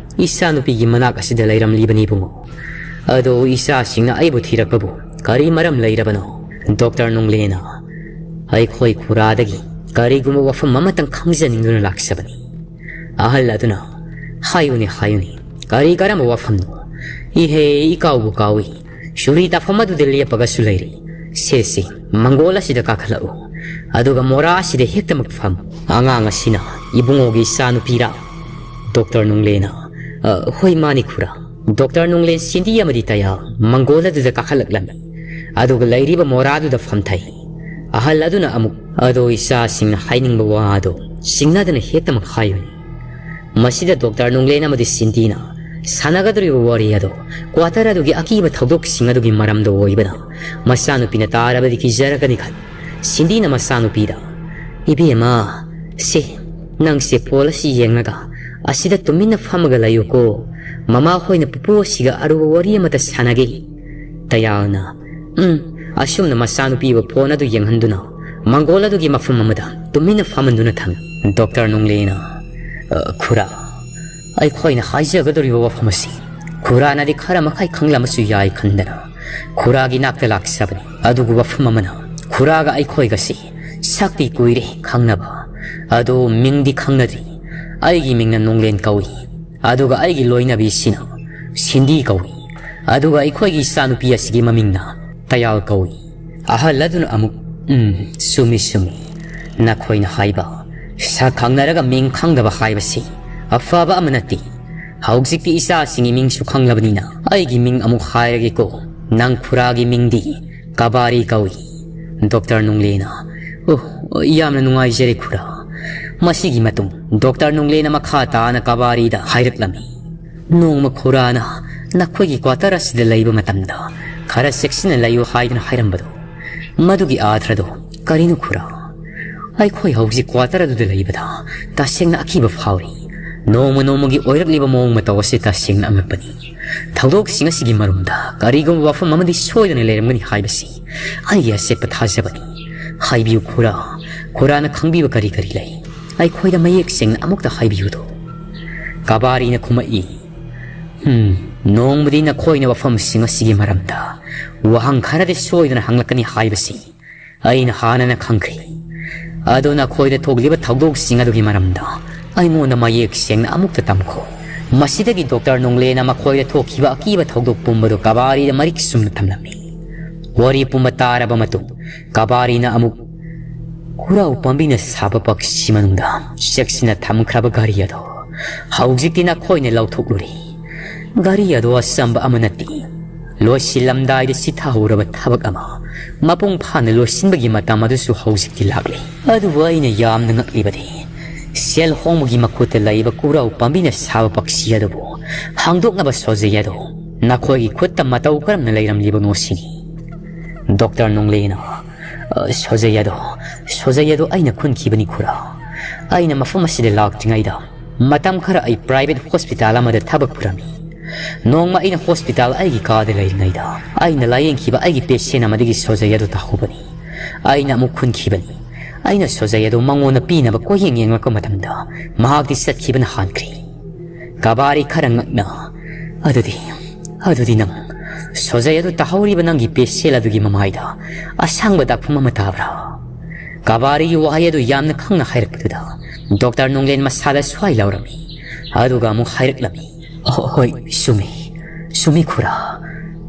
ꯏꯆꯥꯅꯨꯄꯤꯒꯤ ꯃꯅꯥꯛ ꯑꯁꯤꯗ ꯂꯩꯔꯝꯂꯤꯕꯅꯤ ꯏꯕꯨꯡꯉꯣ꯫ ꯑꯗꯣ ꯏꯆꯥꯁꯤꯡꯅ ꯑꯩꯕꯨ ꯊꯤꯔꯛꯄꯕꯨ ꯀꯔꯤ ꯃꯔꯝ ꯂꯩꯔꯕꯅꯣ?" ꯗꯣꯛꯇꯔ ꯅꯨꯡꯂꯦꯅ ꯑꯩꯈꯣꯏ ꯈꯨꯔꯥꯗꯒꯤ ꯀꯔꯤꯒꯨꯝꯕ ꯋꯥꯐꯝ ꯑꯃꯇꯪ ꯈꯪꯖꯅꯤꯡꯗꯨꯅ ꯂꯥꯛꯆꯕꯅꯤ꯫ ꯑꯍꯜ ꯑꯗꯨꯅ, "ꯍꯥꯏꯌꯨꯅꯦ, ꯍꯥꯏꯌꯨꯅꯦ, ꯀꯔꯤ ꯀꯔꯝꯕ ꯋꯥꯐꯝꯅꯣ? ꯏꯍꯦ, ꯏꯀꯥꯎꯕꯨ ꯀꯥꯎꯏ꯫ ꯁꯨꯔꯤ ꯇꯥꯐꯝ ꯑꯗꯨꯗ ꯂꯦꯞꯄꯒꯁꯨ ꯂꯩꯔꯤ꯫ ꯁꯦ, ꯁꯦ, ꯃꯪꯒꯣꯜ ꯑꯁꯤꯗ ꯀꯥꯈꯠꯂꯛꯎ꯫ ꯑꯗꯨꯒ ꯃꯣꯔꯥ ꯑꯁꯤꯗ ꯍꯦꯛꯇꯃꯛ ꯐꯝ꯫ ꯑꯉꯥꯡ ꯑꯁꯤꯅ ꯏꯕꯨꯡꯉꯣꯒꯤ ꯏꯆꯥꯅꯨꯄꯤꯔꯥ?" ꯗꯣꯛꯇꯔ ꯅꯨꯡꯂꯦꯅ, "ꯑ, ꯍꯣꯏ, ꯃꯥꯅꯤ ꯈꯨꯔꯥ꯫" ꯗꯣꯛꯇꯔ ꯅꯨꯡꯂꯦꯟ, ꯁꯤꯟꯗꯤ ꯑꯃꯗꯤ ꯇꯌꯥꯜ ꯃꯪꯒꯣꯜ ꯑꯗꯨꯗ ꯀꯥꯈꯠꯂꯛꯂꯝꯃꯤ꯫ ꯑꯗꯨꯒ ꯂꯩꯔꯤꯕ ꯃꯣꯔꯥꯗꯨꯗ ꯐꯝꯊꯩ꯫ ꯑꯍꯜ ꯑꯗꯨꯅ ꯑꯃꯨꯛ, "ꯑꯗꯣ ꯏꯆꯥꯁꯤꯡꯅ ꯍꯥꯏꯅꯤꯡꯕ ꯋꯥ ꯑꯗꯣ ꯆꯤꯡꯅꯗꯅ ꯍꯦꯛꯇꯃꯛ ꯍꯥꯏꯌꯨꯅꯦ꯫" ꯃꯁꯤꯗ ꯗꯣꯛꯇꯔ ꯅꯨꯡꯂꯦꯟ ꯑꯃꯗꯤ ꯁꯤꯟꯗꯤꯅ ꯁꯥꯟꯅꯒꯗꯧꯔꯤꯕ ꯋꯥꯔꯤ ꯑꯗꯣ ꯀ꯭ꯋꯥꯇꯔ ꯑꯗꯨꯒꯤ ꯑꯀꯤꯕ ꯊꯧꯗꯣꯛꯁꯤꯡ ꯑꯗꯨꯒꯤ ꯃꯔꯝꯗ ꯑꯣꯏꯕꯅ ꯃꯆꯥꯅꯨꯄꯤꯅ ꯇꯥꯔꯕꯗꯤ ꯀꯤꯖꯔꯒꯅꯤ ꯈꯟ ꯁꯤꯟꯗꯤꯅ ꯃꯆꯥꯅꯨꯄꯤꯗ, "ꯏꯕꯦꯝꯃ, ꯁꯦ, ꯅꯪꯁꯦ ꯐꯣꯟ ꯑꯁꯤ ꯌꯦꯡꯂꯒ ꯑꯁꯤꯗ ꯇꯨꯃꯤꯟꯅ ꯐꯝꯃꯒ ꯂꯩꯌꯨꯀꯣ꯫ ꯃꯃꯥ ꯍꯣꯏꯅ ꯄꯨꯄꯨ ꯑꯁꯤꯒ ꯑꯔꯨꯕ ꯋꯥꯔꯤ ꯑꯃꯇ ꯁꯥꯟꯅꯒꯦ꯫" ꯇꯌꯥꯜꯅ, "ꯎꯝ꯫" ꯑꯁꯨꯝꯅ ꯃꯆꯥꯅꯨꯄꯤꯕꯨ ꯐꯣꯟ ꯑꯗꯨ ꯌꯦꯡꯍꯟꯗꯨꯅ ꯃꯪꯒꯣꯜ ꯑꯗꯨꯒꯤ ꯃꯐꯝ ꯑꯃꯗ ꯇꯨꯃꯤꯟꯅ ꯐꯝꯍꯟꯗꯨꯅ ꯊꯝꯃꯤ꯫ ꯗꯣꯛꯇꯔ ꯅꯨꯡꯂꯦꯅ, "ꯑ, ꯈꯨꯔꯥ, ꯑꯩꯈꯣꯏꯅ ꯍꯥꯏꯖꯒꯗꯧꯔꯤꯕ ꯋꯥꯐꯝ ꯑꯁꯤ ꯈꯨꯔꯥꯅꯗꯤ ꯈꯔ ꯃꯈꯩ ꯈꯪꯂꯝꯕꯁꯨ ꯌꯥꯏ ꯈꯟꯗꯅ ꯈꯨꯔꯥꯒꯤ ꯅꯥꯛꯇ ꯂꯥꯛꯆꯕꯅꯤ꯫ ꯑꯗꯨꯒ ꯋꯥꯐꯝ ꯑꯃꯅ, ꯈꯨꯔꯥꯒ ꯑꯩꯈꯣꯏꯒꯁꯤ ꯁꯛꯇꯤ ꯀꯨꯏꯔꯦ ꯈꯪꯅꯕ꯫ ꯑꯗꯣ ꯃꯤꯡꯗꯤ ꯈꯪꯅꯗ꯭ꯔꯤ꯫ ꯑꯩꯒꯤ ꯃꯤꯡꯅ ꯅꯣꯡꯂꯦꯟ ꯀꯧꯏ꯫ ꯑꯗꯨꯒ ꯑꯩꯒꯤ ꯂꯣꯏꯅꯕꯤꯁꯤꯅ ꯁꯤꯟꯗꯤ ꯀꯧꯏ꯫ ꯑꯗꯨꯒ ꯑꯩꯈꯣꯏꯒꯤ ꯏꯆꯥꯅꯨꯄꯤ ꯑꯁꯤꯒꯤ ꯃꯃꯤꯡꯅ ꯇꯌꯥꯜ ꯀꯧꯏ꯫" ꯑꯍꯜ ꯑꯗꯨꯅ ꯑꯃꯨꯛ, "ꯎꯝ, ꯆꯨꯝꯃꯤ, ꯆꯨꯝꯃꯤ꯫ ꯅꯈꯣꯏꯅ ꯍꯥꯏꯕ, ꯁꯛ ꯈꯪꯅꯔꯒ ꯃꯤꯡ ꯈꯪꯗꯕ ꯍꯥꯏꯕꯁꯤ ꯑꯐꯕ ꯑꯃ ꯅꯠꯇꯦ꯫ ꯍꯧꯖꯤꯛꯇꯤ ꯏꯆꯥꯁꯤꯡꯒꯤ ꯃꯤꯡꯁꯨ ꯈꯪꯂꯕꯅꯤꯅ ꯑꯩꯒꯤ ꯃꯤꯡ ꯑꯃꯨꯛ ꯍꯥꯏꯔꯒꯦꯀꯣ꯫ ꯅꯪ ꯈꯨꯔꯥꯒꯤ ꯃꯤꯡꯗꯤ ꯀꯕꯥꯔꯤ ꯀꯧꯏ꯫" ꯗꯣꯛꯇꯔ ꯅꯨꯡꯂꯦꯅ, "ꯑꯣ, ꯌꯥꯝꯅ ꯅꯨꯡꯉꯥꯏꯖꯔꯦ ꯈꯨꯔꯥ꯫ ꯃꯁꯤꯒꯤ ꯃꯇꯨꯡ ꯗꯣꯛꯇꯔ ꯅꯣꯡꯂꯦꯅ ꯃꯈꯥ ꯇꯥꯅ ꯀꯕꯥꯔꯤꯗ ꯍꯥꯏꯔꯛꯂꯝꯃꯤ, "ꯅꯣꯡꯃ ꯈꯨꯔꯥꯅ ꯅꯈꯣꯏꯒꯤ ꯀ꯭ꯋꯥꯇꯔ ꯑꯁꯤꯗ ꯂꯩꯕ ꯃꯇꯝꯗ ꯈꯔ ꯆꯦꯛꯁꯤꯟꯅ ꯂꯩꯌꯨ ꯍꯥꯏꯗꯨꯅ ꯍꯥꯏꯔꯝꯕꯗꯣ, ꯃꯗꯨꯒꯤ ꯑꯥꯊ꯭ꯔꯗꯣ ꯀꯔꯤꯅꯣ ꯈꯨꯔꯥ? ꯑꯩꯈꯣꯏ ꯍꯧꯖꯤꯛ ꯀ꯭ꯋꯥꯇꯔ ꯑꯗꯨꯗ ꯂꯩꯕꯗ ꯇꯁꯦꯡꯅ ꯑꯀꯤꯕ ꯐꯥꯎꯔꯤ꯫ ꯅꯣꯡꯃ ꯅꯣꯡꯃꯒꯤ ꯑꯣꯏꯔꯛꯂꯤꯕ ꯃꯑꯣꯡ ꯃꯇꯧ ꯑꯁꯤ ꯇꯁꯦꯡꯅ ꯑꯉꯛꯄꯅꯤ꯫ ꯊꯧꯗꯣꯛꯁꯤꯡ ꯑꯁꯤꯒꯤ ꯃꯔꯨꯝꯗ ꯀꯔꯤꯒꯨꯝꯕ ꯋꯥꯐꯝ ꯑꯃꯗꯤ ꯁꯣꯏꯗꯅ ꯂꯩꯔꯝꯒꯅꯤ ꯍꯥꯏꯕꯁꯤ ꯑꯩꯒꯤ ꯑꯆꯦꯠꯄ ꯊꯥꯖꯕꯅꯤ꯫ ꯍꯥꯏꯕꯤꯌꯨ ꯈꯨꯔꯥ, ꯈꯨꯔꯥꯅ ꯈꯪꯕꯤꯕ ꯀꯔꯤ ꯀꯔꯤ ꯂꯩ? ꯑꯩꯈꯣꯏꯗ ꯃꯌꯦꯛ ꯁꯦꯡꯅ ꯑꯃꯨꯛꯇ ꯍꯥꯏꯕꯤꯌꯨꯗꯣ?" ꯀꯕꯥꯔꯤꯅ ꯈꯨꯝꯃꯛꯏ, "ꯍꯝ, ꯅꯣꯡꯃꯗꯤ ꯅꯈꯣꯏꯅ ꯋꯥꯐꯝꯁꯤꯡ ꯑꯁꯤꯒꯤ ꯃꯔꯝꯗ ꯋꯥꯍꯪ ꯈꯔꯗꯤ ꯁꯣꯏꯗꯅ ꯍꯪꯂꯛꯀꯅꯤ ꯍꯥꯏꯕꯁꯤ ꯑꯩꯅ ꯍꯥꯟꯅꯅ ꯈꯪꯈ꯭ꯔꯦ꯫ ꯑꯗꯣ ꯅꯈꯣꯏꯗ ꯊꯣꯛꯂꯤꯕ ꯊꯧꯗꯣꯛꯁꯤꯡ ꯑꯗꯨꯒꯤ ꯃꯔꯝꯗ ꯑꯩꯉꯣꯟꯗ ꯃꯌꯦꯛ ꯁꯦꯡꯅ ꯑꯃꯨꯛꯇ ꯇꯝꯈꯣ꯫" ꯃꯁꯤꯗꯒꯤ ꯗꯣꯛꯇꯔ ꯅꯣꯡꯂꯦꯅ ꯃꯈꯣꯏꯗ ꯊꯣꯛꯈꯤꯕ ꯑꯀꯤꯕ ꯊꯧꯗꯣꯛ ꯄꯨꯝꯕꯗꯨ ꯀꯕꯥꯔꯤꯗ ꯃꯔꯤꯛ ꯆꯨꯝꯅ ꯊꯝꯂꯝꯃꯤ꯫ ꯋꯥꯔꯤ ꯄꯨꯝꯕ ꯇꯥꯔꯕ ꯃꯇꯨꯡ ꯀꯕꯥꯔꯤꯅ ꯑꯃꯨꯛ ꯈꯨꯔꯥꯎ ꯄꯥꯝꯕꯤꯅ ꯁꯥꯕ ꯄꯛꯁꯤ ꯃꯅꯨꯡꯗ ꯆꯦꯛꯁꯤꯟꯅ ꯊꯝꯈ꯭ꯔꯕ ꯘꯔꯤ ꯑꯗꯣ ꯍꯧꯖꯤꯛꯇꯤ ꯅꯈꯣꯏꯅ ꯂꯧꯊꯣꯛꯂꯨꯔꯦ꯫ ꯘꯔꯤ ꯑꯗꯣ ꯑꯆꯝꯕ ꯑꯃ ꯅꯠꯇꯦ꯫ ꯂꯣꯏꯁꯤꯜꯂꯝꯗꯥꯏꯗ ꯁꯤꯊꯍꯧꯔꯕ ꯊꯕꯛ ꯑꯃ ꯃꯄꯨꯡ ꯐꯥꯅ ꯂꯣꯏꯁꯤꯟꯕꯒꯤ ꯃꯇꯝ ꯑꯗꯨꯁꯨ ꯍꯧꯖꯤꯛꯇꯤ ꯂꯥꯛꯂꯦ꯫ ꯑꯗꯨꯕꯨ ꯑꯩꯅ ꯌꯥꯝꯅ ꯉꯛꯂꯤꯕꯗꯤ ꯁꯦꯜ ꯍꯣꯡꯕꯒꯤ ꯃꯈꯨꯠꯇ ꯂꯩꯕ ꯈꯨꯔꯥꯎ ꯄꯥꯝꯕꯤꯅ ꯁꯥꯕ ꯄꯛꯁꯤ ꯑꯗꯨꯕꯨ ꯍꯥꯡꯗꯣꯛꯅꯕ ꯁꯣꯖꯩ ꯑꯗꯣ ꯅꯈꯣꯏꯒꯤ ꯈꯨꯠꯇ ꯃꯇꯧ ꯀꯔꯝꯅ ꯂꯩꯔꯝꯂꯤꯕꯅꯣ ꯁꯤꯅꯤ꯫ ꯗꯣꯛꯇꯔ ꯅꯣꯡꯂꯦꯅ, "ꯑ, ꯁꯣꯖꯩ ꯑꯗꯣ, ꯁꯣꯖꯩ ꯑꯗꯣ ꯑꯩꯅ ꯈꯨꯟꯈꯤꯕꯅꯤ ꯈꯨꯔꯥ꯫ ꯑꯩꯅ ꯃꯐꯝ ꯑꯁꯤꯗ ꯂꯥꯛꯇ꯭ꯔꯤꯉꯩꯗ ꯃꯇꯝ ꯈꯔ ꯑꯩ ꯄ꯭ꯔꯥꯏꯚꯦꯠ ꯍꯣꯁꯄꯤꯇꯥꯜ ꯑꯃꯗ ꯊꯕꯛ ꯄꯨꯔꯝꯃꯤ꯫ ꯅꯣꯡꯃ ꯑꯩꯅ ꯍꯣꯁꯄꯤꯇꯥꯜ ꯑꯩꯒꯤ ꯀꯥꯗ ꯂꯩꯔꯤꯉꯩꯗ ꯑꯩꯅ ꯂꯥꯌꯦꯡꯈꯤꯕ ꯑꯩꯒꯤ ꯄꯦꯁꯦꯟ ꯑꯃꯗꯒꯤ ꯁꯣꯖꯩ ꯑꯗꯨ ꯇꯥꯍꯧꯕꯅꯤ꯫ ꯑꯩꯅ ꯑꯃꯨꯛ ꯈꯨꯟꯈꯤꯕꯅꯤ꯫ ꯑꯩꯅ ꯁꯣꯖꯩ ꯑꯗꯨ ꯃꯉꯣꯟꯗ ꯄꯤꯅꯕ ꯀꯣꯏꯌꯦꯡ ꯌꯦꯡꯂꯛꯄ ꯃꯇꯝꯗ ꯃꯍꯥꯛꯇꯤ ꯆꯠꯈꯤꯕꯅ ꯍꯥꯟꯈ꯭ꯔꯦ꯫" ꯀꯕꯥꯔꯤ ꯈꯔ ꯉꯛꯅ, "ꯑꯗꯨꯗꯤ, ꯑꯗꯨꯗꯤ ꯅꯪ ꯁꯣꯖꯩ ꯑꯗꯨ ꯇꯥꯍꯧꯔꯤꯕ ꯅꯪꯒꯤ ꯄꯦꯁꯦꯟ ꯑꯗꯨꯒꯤ ꯃꯃꯥꯏꯗ ꯑꯁꯥꯡꯕ ꯗꯥꯛꯐꯝ ꯑꯃ ꯇꯥꯕ꯭ꯔꯥ?" ꯀꯕꯥꯔꯤꯒꯤ ꯋꯥꯍꯩ ꯑꯗꯨ ꯌꯥꯝꯅ ꯈꯪꯅ ꯍꯥꯏꯔꯛꯄꯗꯨꯗ ꯗꯣꯛꯇꯔ ꯅꯣꯡꯂꯦꯟ ꯃꯁꯥꯗ ꯁ꯭ꯋꯥꯏ ꯂꯥꯎꯔꯝꯃꯤ꯫ ꯑꯗꯨꯒ ꯑꯃꯨꯛ ꯍꯥꯏꯔꯛꯂꯝꯃꯤ, "ꯍꯣ-, ꯍꯣꯏ, ꯆꯨꯝꯃꯤ, ꯆꯨꯝꯃꯤ ꯈꯨꯔꯥ꯫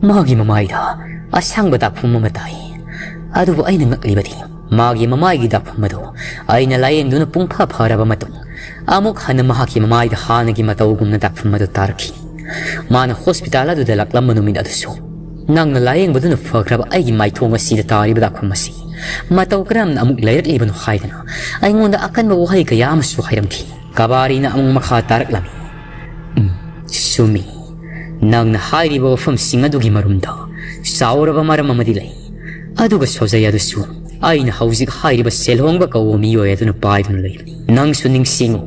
ꯃꯥꯒꯤ ꯃꯃꯥꯏꯗ ꯑꯁꯥꯡꯕ ꯗꯥꯛꯐꯝ ꯑꯃ ꯇꯥꯏ꯫ ꯑꯗꯨꯕꯨ ꯑꯩꯅ ꯉꯛꯂꯤꯕꯗꯤ ꯃꯥꯒꯤ ꯃꯃꯥꯏꯒꯤ ꯗꯥꯛꯐꯝ ꯑꯗꯨ ꯑꯩꯅ ꯂꯥꯌꯦꯡꯗꯨꯅ ꯄꯨꯡꯐꯥ ꯐꯔꯕ ꯃꯇꯨꯡ ꯑꯃꯨꯛ ꯍꯟꯅ ꯃꯍꯥꯛꯀꯤ ꯃꯃꯥꯏꯗ ꯍꯥꯟꯅꯒꯤ ꯃꯇꯧꯒꯨꯝꯅ ꯗꯥꯛꯐꯝ ꯑꯗꯨ ꯇꯥꯔꯛꯈꯤ꯫ ꯃꯥꯅ ꯍꯣꯁꯄꯤꯇꯥꯜ ꯑꯗꯨꯗ ꯂꯥꯛꯂꯝꯕ ꯅꯨꯃꯤꯠ ꯑꯗꯨꯁꯨ ꯅꯪꯅ ꯂꯥꯌꯦꯡꯕꯗꯨꯅ ꯐꯈ꯭ꯔꯕ ꯑꯩꯒꯤ ꯃꯥꯏꯊꯣꯡ ꯑꯁꯤꯗ ꯇꯥꯔꯤꯕ ꯗꯥꯛꯐꯝ ꯑꯁꯤ ꯃꯇꯧ ꯀꯔꯝꯅ ꯑꯃꯨꯛ ꯂꯩꯔꯛꯂꯤꯕꯅꯣ ꯍꯥꯏꯗꯅ ꯑꯩꯉꯣꯟꯗ ꯑꯀꯟꯕ ꯋꯥꯍꯩ ꯀꯌꯥ ꯑꯃꯁꯨ ꯍꯥꯏꯔꯝꯈꯤ꯫ ꯀꯕꯥꯔꯤꯅ ꯑꯃꯨꯛ ꯃꯈꯥ ꯇꯥꯔꯛꯂꯝꯃꯤ꯫ "ꯎꯝ, ꯆꯨꯝꯃꯤ꯫ ꯅꯪꯅ ꯍꯥꯏꯔꯤꯕ ꯋꯥꯐꯝꯁꯤꯡ ꯑꯗꯨꯒꯤ ꯃꯔꯨꯝꯗ ꯆꯥꯎꯔꯕ ꯃꯔꯝ ꯑꯃꯗꯤ ꯂꯩ꯫ ꯑꯗꯨꯒ ꯁꯣꯖꯩ ꯑꯗꯨꯁꯨ ꯑꯩꯅ ꯍꯧꯖꯤꯛ ꯍꯥꯏꯔꯤꯕ ꯁꯦꯜꯍꯣꯡꯕ ꯀꯧꯕ ꯃꯤꯑꯣꯏ ꯑꯗꯨꯅ ꯄꯥꯏꯗꯨꯅ ꯂꯩꯕꯅꯤ꯫ ꯅꯪꯁꯨ ꯅꯤꯡꯁꯤꯡꯉꯨ,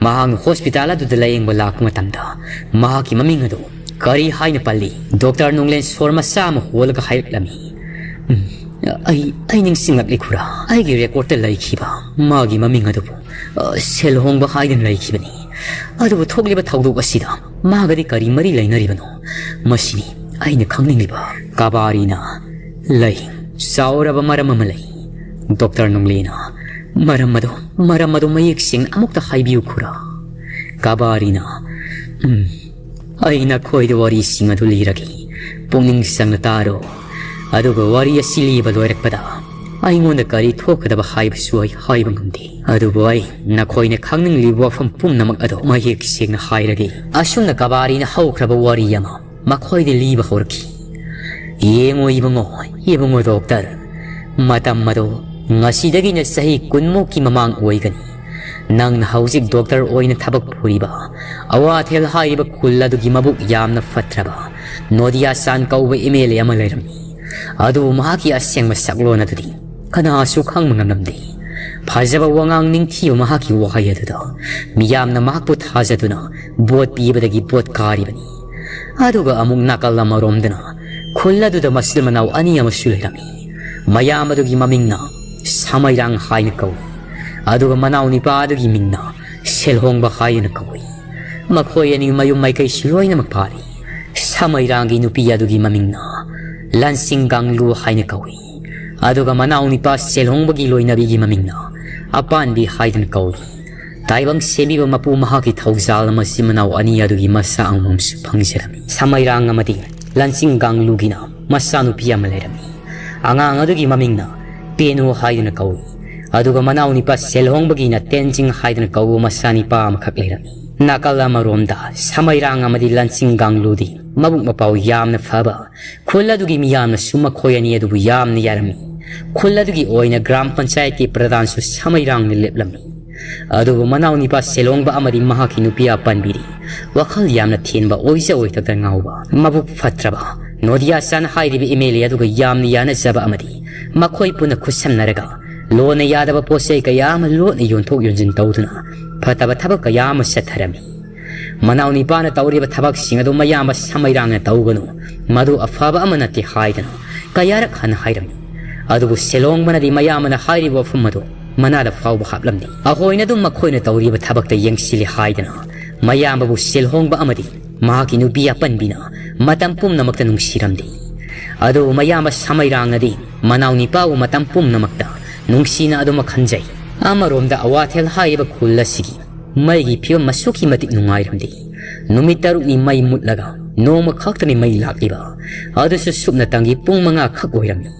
ꯃꯍꯥꯛꯅ ꯍꯣꯁꯄꯤꯇꯥꯜ ꯑꯗꯨꯗ ꯂꯥꯌꯦꯡꯕ ꯂꯥꯛꯄ ꯃꯇꯝꯗ ꯃꯍꯥꯛꯀꯤ ꯃꯃꯤꯡ ꯑꯗꯨ ꯀꯔꯤ ꯍꯥꯏꯅ ꯄꯜꯂꯤ?" ꯗꯣꯛꯇꯔ ꯅꯣꯡꯂꯦꯟ ꯁꯣꯔ ꯃꯆꯥ ꯑꯃ ꯍꯣꯜꯂꯒ ꯍꯥꯏꯔꯛꯂꯝꯃꯤ꯫ "ꯎꯝ, ꯑꯩ, ꯑꯩ ꯅꯤꯡꯁꯤꯡꯂꯛꯂꯦ ꯈꯨꯔꯥ꯫ ꯑꯩꯒꯤ ꯔꯦꯀꯣꯔꯠꯇ ꯂꯩꯈꯤꯕ ꯃꯥꯒꯤ ꯃꯃꯤꯡ ꯑꯗꯨꯕꯨ, ꯑ, ꯁꯦꯜꯍꯣꯡꯕ ꯍꯥꯏꯗꯨꯅ ꯂꯩꯈꯤꯕꯅꯤ꯫ ꯑꯗꯨꯕꯨ ꯊꯣꯛꯂꯤꯕ ꯊꯧꯗꯣꯛ ꯑꯁꯤꯗ ꯃꯥꯒꯗꯤ ꯀꯔꯤ ꯃꯔꯤ ꯂꯩꯅꯔꯤꯕꯅꯣ? ꯃꯁꯤꯅꯤ ꯑꯩꯅ ꯈꯪꯅꯤꯡꯂꯤꯕ꯫" ꯀꯕꯥꯔꯤꯅ, "ꯂꯩ, ꯆꯥꯎꯔꯕ ꯃꯔꯝ ꯑꯃ ꯂꯩ꯫" ꯗꯣꯛꯇꯔ ꯅꯣꯡꯂꯦꯅ, "ꯃꯔꯝ ꯑꯗꯨ, ꯃꯔꯝ ꯑꯗꯨ ꯃꯌꯦꯛ ꯁꯦꯡꯅ ꯑꯃꯨꯛꯇ ꯍꯥꯏꯕꯤꯌꯨ ꯈꯨꯔꯥ꯫" ꯀꯕꯥꯔꯤꯅ, "ꯎꯝ, ꯑꯩ ꯅꯈꯣꯏꯗ ꯋꯥꯔꯤꯁꯤꯡ ꯑꯗꯨ ꯂꯤꯔꯒꯦ꯫ ꯄꯨꯛꯅꯤꯡ ꯆꯪꯅ ꯇꯥꯔꯣ꯫ ꯑꯗꯨꯒ ꯋꯥꯔꯤ ꯑꯁꯤ ꯂꯤꯕ ꯂꯣꯏꯔꯛꯄꯗ ꯑꯩꯉꯣꯟꯗ ꯀꯔꯤ ꯊꯣꯛꯀꯗꯕ ꯍꯥꯏꯕꯁꯨ ꯑꯩ ꯍꯥꯏꯕ ꯉꯝꯗꯦ꯫ ꯑꯗꯨꯕꯨ ꯑꯩ ꯅꯈꯣꯏꯅ ꯈꯪꯅꯤꯡꯂꯤꯕ ꯋꯥꯐꯝ ꯄꯨꯝꯅꯃꯛ ꯑꯗꯨ ꯃꯌꯦꯛ ꯁꯦꯡꯅ ꯍꯥꯏꯔꯒꯦ꯫" ꯑꯁꯨꯝꯅ ꯀꯕꯥꯔꯤꯅ ꯍꯧꯈ꯭ꯔꯕ ꯋꯥꯔꯤ ꯑꯃ ꯃꯈꯣꯏꯗ ꯂꯤꯕ ꯍꯧꯔꯛꯈꯤ꯫ "ꯌꯦꯡꯉꯣ ꯏꯕꯨꯡꯉꯣ, ꯏꯕꯨꯡꯉꯣ ꯗꯣꯛꯇꯔ, ꯃꯇꯝ ꯑꯗꯣ ꯉꯁꯤꯗꯒꯤꯅ ꯆꯍꯤ ꯀꯨꯟꯃꯨꯛꯀꯤ ꯃꯃꯥꯡ ꯑꯣꯏꯒꯅꯤ꯫ ꯅꯪꯅ ꯍꯧꯖꯤꯛ ꯗꯣꯛꯇꯔ ꯑꯣꯏꯅ ꯊꯕꯛ ꯄꯨꯔꯤꯕ ꯑꯋꯥꯊꯦꯜ ꯍꯥꯏꯔꯤꯕ ꯈꯨꯜ ꯑꯗꯨꯒꯤ ꯃꯕꯨꯛ ꯌꯥꯝꯅ ꯐꯠꯇ꯭ꯔꯕ ꯅꯣꯗꯤꯌꯥ ꯆꯥꯟ ꯀꯧꯕ ꯑꯦꯝ ꯑꯦꯜ ꯑꯦ ꯑꯃ ꯂꯩꯔꯝꯃꯤ꯫ ꯑꯗꯨꯕꯨ ꯃꯍꯥꯛꯀꯤ ꯑꯁꯦꯡꯕ ꯁꯛꯂꯣꯟ ꯑꯗꯨꯗꯤ ꯀꯅꯥꯁꯨ ꯈꯪꯕ ꯉꯝꯂꯝꯗꯦ꯫ ꯐꯖꯕ ꯋꯥꯉꯥꯡ ꯅꯤꯡꯊꯤꯕ ꯃꯍꯥꯛꯀꯤ ꯋꯥꯍꯩ ꯑꯗꯨꯗ ꯃꯤꯌꯥꯝꯅ ꯃꯍꯥꯛꯄꯨ ꯊꯥꯖꯗꯨꯅ ꯚꯣꯠ ꯄꯤꯕꯗꯒꯤ ꯚꯣꯠ ꯀꯥꯔꯤꯕꯅꯤ꯫ ꯑꯗꯨꯒ ꯑꯃꯨꯛ ꯅꯥꯀꯜ ꯑꯃꯔꯣꯝꯗꯅ ꯈꯨꯜ ꯑꯗꯨꯗ ꯃꯆꯤꯟ ꯃꯅꯥꯎ ꯑꯅꯤ ꯑꯃꯁꯨ ꯂꯩꯔꯝꯃꯤ꯫ ꯃꯌꯥꯝ ꯑꯗꯨꯒꯤ ꯃꯃꯤꯡꯅ ꯁꯃꯩꯔꯥꯡ ꯍꯥꯏꯅ ꯀꯧꯏ, ꯑꯗꯨꯒ ꯃꯅꯥꯎ ꯅꯤꯄꯥ ꯑꯗꯨꯒꯤ ꯃꯤꯡꯅ ꯁꯦꯜꯍꯣꯡꯕ ꯍꯥꯏꯗꯨꯅ ꯀꯧꯏ꯫ ꯃꯈꯣꯏ ꯑꯅꯤ ꯃꯌꯨꯝ ꯃꯥꯏꯀꯩꯁꯨ ꯂꯣꯏꯅꯃꯛ ꯄꯥꯜꯂꯤ꯫ ꯁꯃꯩꯔꯥꯡꯒꯤ ꯅꯨꯄꯤ ꯑꯗꯨꯒꯤ ꯃꯃꯤꯡꯅ ꯂꯟꯁꯤꯡ ꯒꯥꯡꯂꯨ ꯍꯥꯏꯅ ꯀꯧꯏ, ꯑꯗꯨꯒ ꯃꯅꯥꯎ ꯅꯤꯄꯥ ꯁꯦꯜꯍꯣꯡꯕꯒꯤ ꯂꯣꯏꯅꯕꯤꯒꯤ ꯃꯃꯤꯡꯅ ꯑꯄꯥꯟꯕꯤ ꯍꯥꯏꯗꯨꯅ ꯀꯧꯏ꯫ ꯇꯥꯏꯕꯪ ꯁꯦꯝꯕꯤꯕ ꯃꯄꯨ ꯃꯍꯥꯛꯀꯤ ꯊꯧꯖꯥꯜꯅ ꯃꯆꯤꯟ ꯃꯅꯥꯎ ꯑꯅꯤ ꯑꯗꯨꯒꯤ ꯃꯆꯥ ꯑꯃꯃꯝꯁꯨ ꯐꯪꯖꯔꯝꯃꯤ꯫ ꯁꯃꯩꯔꯥꯡ ꯑꯃꯗꯤ ꯂꯟꯆꯤꯡ ꯒꯥꯡꯂꯨꯒꯤꯅ ꯃꯆꯥꯅꯨꯄꯤ ꯑꯃ ꯂꯩꯔꯝꯃꯤ꯫ ꯑꯉꯥꯡ ꯑꯗꯨꯒꯤ ꯃꯃꯤꯡꯅ ꯄꯦꯅꯨ ꯍꯥꯏꯗꯨꯅ ꯀꯧꯏ, ꯑꯗꯨꯒ ꯃꯅꯥꯎ ꯅꯤꯄꯥ ꯁꯦꯜꯍꯣꯡꯕꯒꯤꯅ ꯇꯦꯟꯖꯤꯡ ꯍꯥꯏꯗꯨꯅ ꯀꯧꯕ ꯃꯆꯥꯅꯤꯄꯥ ꯑꯃꯈꯛ ꯂꯩꯔꯝꯃꯤ꯫ ꯅꯥꯀꯜ ꯑꯃꯔꯣꯝꯗ ꯁꯃꯩꯔꯥꯡ ꯑꯃꯗꯤ ꯂꯟꯆꯤꯡ ꯒꯥꯡꯂꯨꯗꯤ ꯃꯕꯨꯛ ꯃꯄꯥꯎ ꯌꯥꯝꯅ ꯐꯕ, ꯈꯨꯜ ꯑꯗꯨꯒꯤ ꯃꯤꯌꯥꯝꯅꯁꯨ ꯃꯈꯣꯏ ꯑꯅꯤ ꯑꯗꯨꯕꯨ ꯌꯥꯝꯅ ꯌꯥꯔꯝꯃꯤ꯫ ꯈꯨꯜ ꯑꯗꯨꯒꯤ ꯑꯣꯏꯅ ꯒ꯭ꯔꯥꯝ ꯄꯟꯆꯥꯌꯠꯀꯤ ꯄ꯭ꯔꯙꯥꯟꯁꯨ ꯁꯃꯩꯔꯥꯡꯅ ꯂꯦꯞꯂꯝꯃꯤ꯫ ꯑꯗꯨꯕꯨ ꯃꯅꯥꯎ ꯅꯤꯄꯥ ꯁꯦꯂꯣꯡꯕ ꯑꯃꯗꯤ ꯃꯍꯥꯛꯀꯤ ꯅꯨꯄꯤ ꯑꯄꯟꯕꯤꯗꯤ ꯋꯥꯈꯜ ꯌꯥꯝꯅ ꯊꯤꯟꯕ, ꯑꯣꯏꯖ ꯑꯣꯏꯊꯛꯇ ꯉꯥꯎꯕ, ꯃꯕꯨꯛ ꯐꯠꯇ꯭ꯔꯕ, ꯅꯣꯗꯤꯌꯥ ꯆꯥꯟ ꯍꯥꯏꯔꯤꯕ ꯑꯦꯝ ꯑꯦꯜ ꯑꯦ ꯑꯗꯨꯒ ꯌꯥꯝꯅ ꯌꯥꯅꯖꯕ ꯑꯃꯗꯤ ꯃꯈꯣꯏ ꯄꯨꯟꯅ ꯈꯨꯠꯁꯝꯅꯔꯒ ꯂꯣꯟꯅ ꯌꯥꯗꯕ ꯄꯣꯠ ꯆꯩ ꯀꯌꯥ ꯑꯃ ꯂꯣꯠꯅ ꯌꯣꯟꯊꯣꯛ ꯌꯣꯟꯁꯤꯟ ꯇꯧꯗꯨꯅ ꯐꯠꯇꯕ ꯊꯕꯛ ꯀꯌꯥ ꯑꯃ ꯆꯠꯊꯔꯝꯃꯤ꯫ ꯃꯅꯥꯎ ꯅꯤꯄꯥꯅ ꯇꯧꯔꯤꯕ ꯊꯕꯛꯁꯤꯡ ꯑꯗꯨ ꯃꯌꯥꯝꯕ ꯁꯃꯩꯔꯥꯡꯅ ꯇꯧꯒꯅꯨ, ꯃꯗꯨ ꯑꯐꯕ ꯑꯃ ꯅꯠꯇꯦ ꯍꯥꯏꯗꯅ ꯀꯌꯥꯔꯛ ꯍꯟꯅ ꯍꯥꯏꯔꯝꯃꯤ꯫ ꯑꯗꯨꯕꯨ ꯁꯦꯂꯣꯡꯕꯅꯗꯤ ꯃꯌꯥꯝꯕꯅ ꯍꯥꯏꯔꯤꯕ ꯋꯥꯐꯝ ꯑꯗꯨ ꯃꯅꯥꯗ ꯐꯥꯎꯕ ꯍꯥꯞꯂꯝꯗꯦ꯫ ꯑꯩꯈꯣꯏꯅ ꯑꯗꯨꯝ ꯃꯈꯣꯏꯅ ꯇꯧꯔꯤꯕ ꯊꯕꯛꯇ ꯌꯦꯡꯁꯤꯜꯂꯤ ꯍꯥꯏꯗꯅ ꯃꯌꯥꯝꯕꯕꯨ ꯁꯦꯜꯍꯣꯡꯕ ꯑꯃꯗꯤ ꯃꯍꯥꯛꯀꯤ ꯅꯨꯄꯤ ꯑꯄꯟꯕꯤꯅ ꯃꯇꯝ ꯄꯨꯝꯅꯃꯛꯇ ꯅꯨꯡꯁꯤꯔꯝꯗꯦ꯫ ꯑꯗꯨꯕꯨ ꯃꯌꯥꯝꯕ ꯁꯃꯩꯔꯥꯡꯅꯗꯤ ꯃꯅꯥꯎ ꯅꯤꯄꯥꯕꯨ ꯃꯇꯝ ꯄꯨꯝꯅꯃꯛꯇ ꯅꯨꯡꯁꯤꯅ ꯑꯗꯨꯃꯛ ꯈꯟꯖꯩ꯫ ꯑꯃꯔꯣꯝꯗ ꯑꯋꯥꯊꯦꯜ ꯍꯥꯏꯔꯤꯕ ꯈꯨꯜ ꯑꯁꯤꯒꯤ ꯃꯩꯒꯤ ꯐꯤꯕꯝ ꯑꯁꯨꯛꯀꯤ ꯃꯇꯤꯛ ꯅꯨꯡꯉꯥꯏꯔꯝꯗꯦ꯫ ꯅꯨꯃꯤꯠ ꯇꯔꯨꯛꯅꯤ ꯃꯩ ꯃꯨꯠꯂꯒ ꯅꯣꯡꯃ ꯈꯛꯇꯅꯤ ꯃꯩ ꯂꯥꯛꯂꯤꯕ, ꯑꯗꯨꯁꯨ ꯁꯨꯞꯅꯇꯪꯒꯤ ꯄꯨꯡ ꯃꯉꯥ ꯈꯛ ꯑꯣꯏꯔꯝꯃꯤ꯫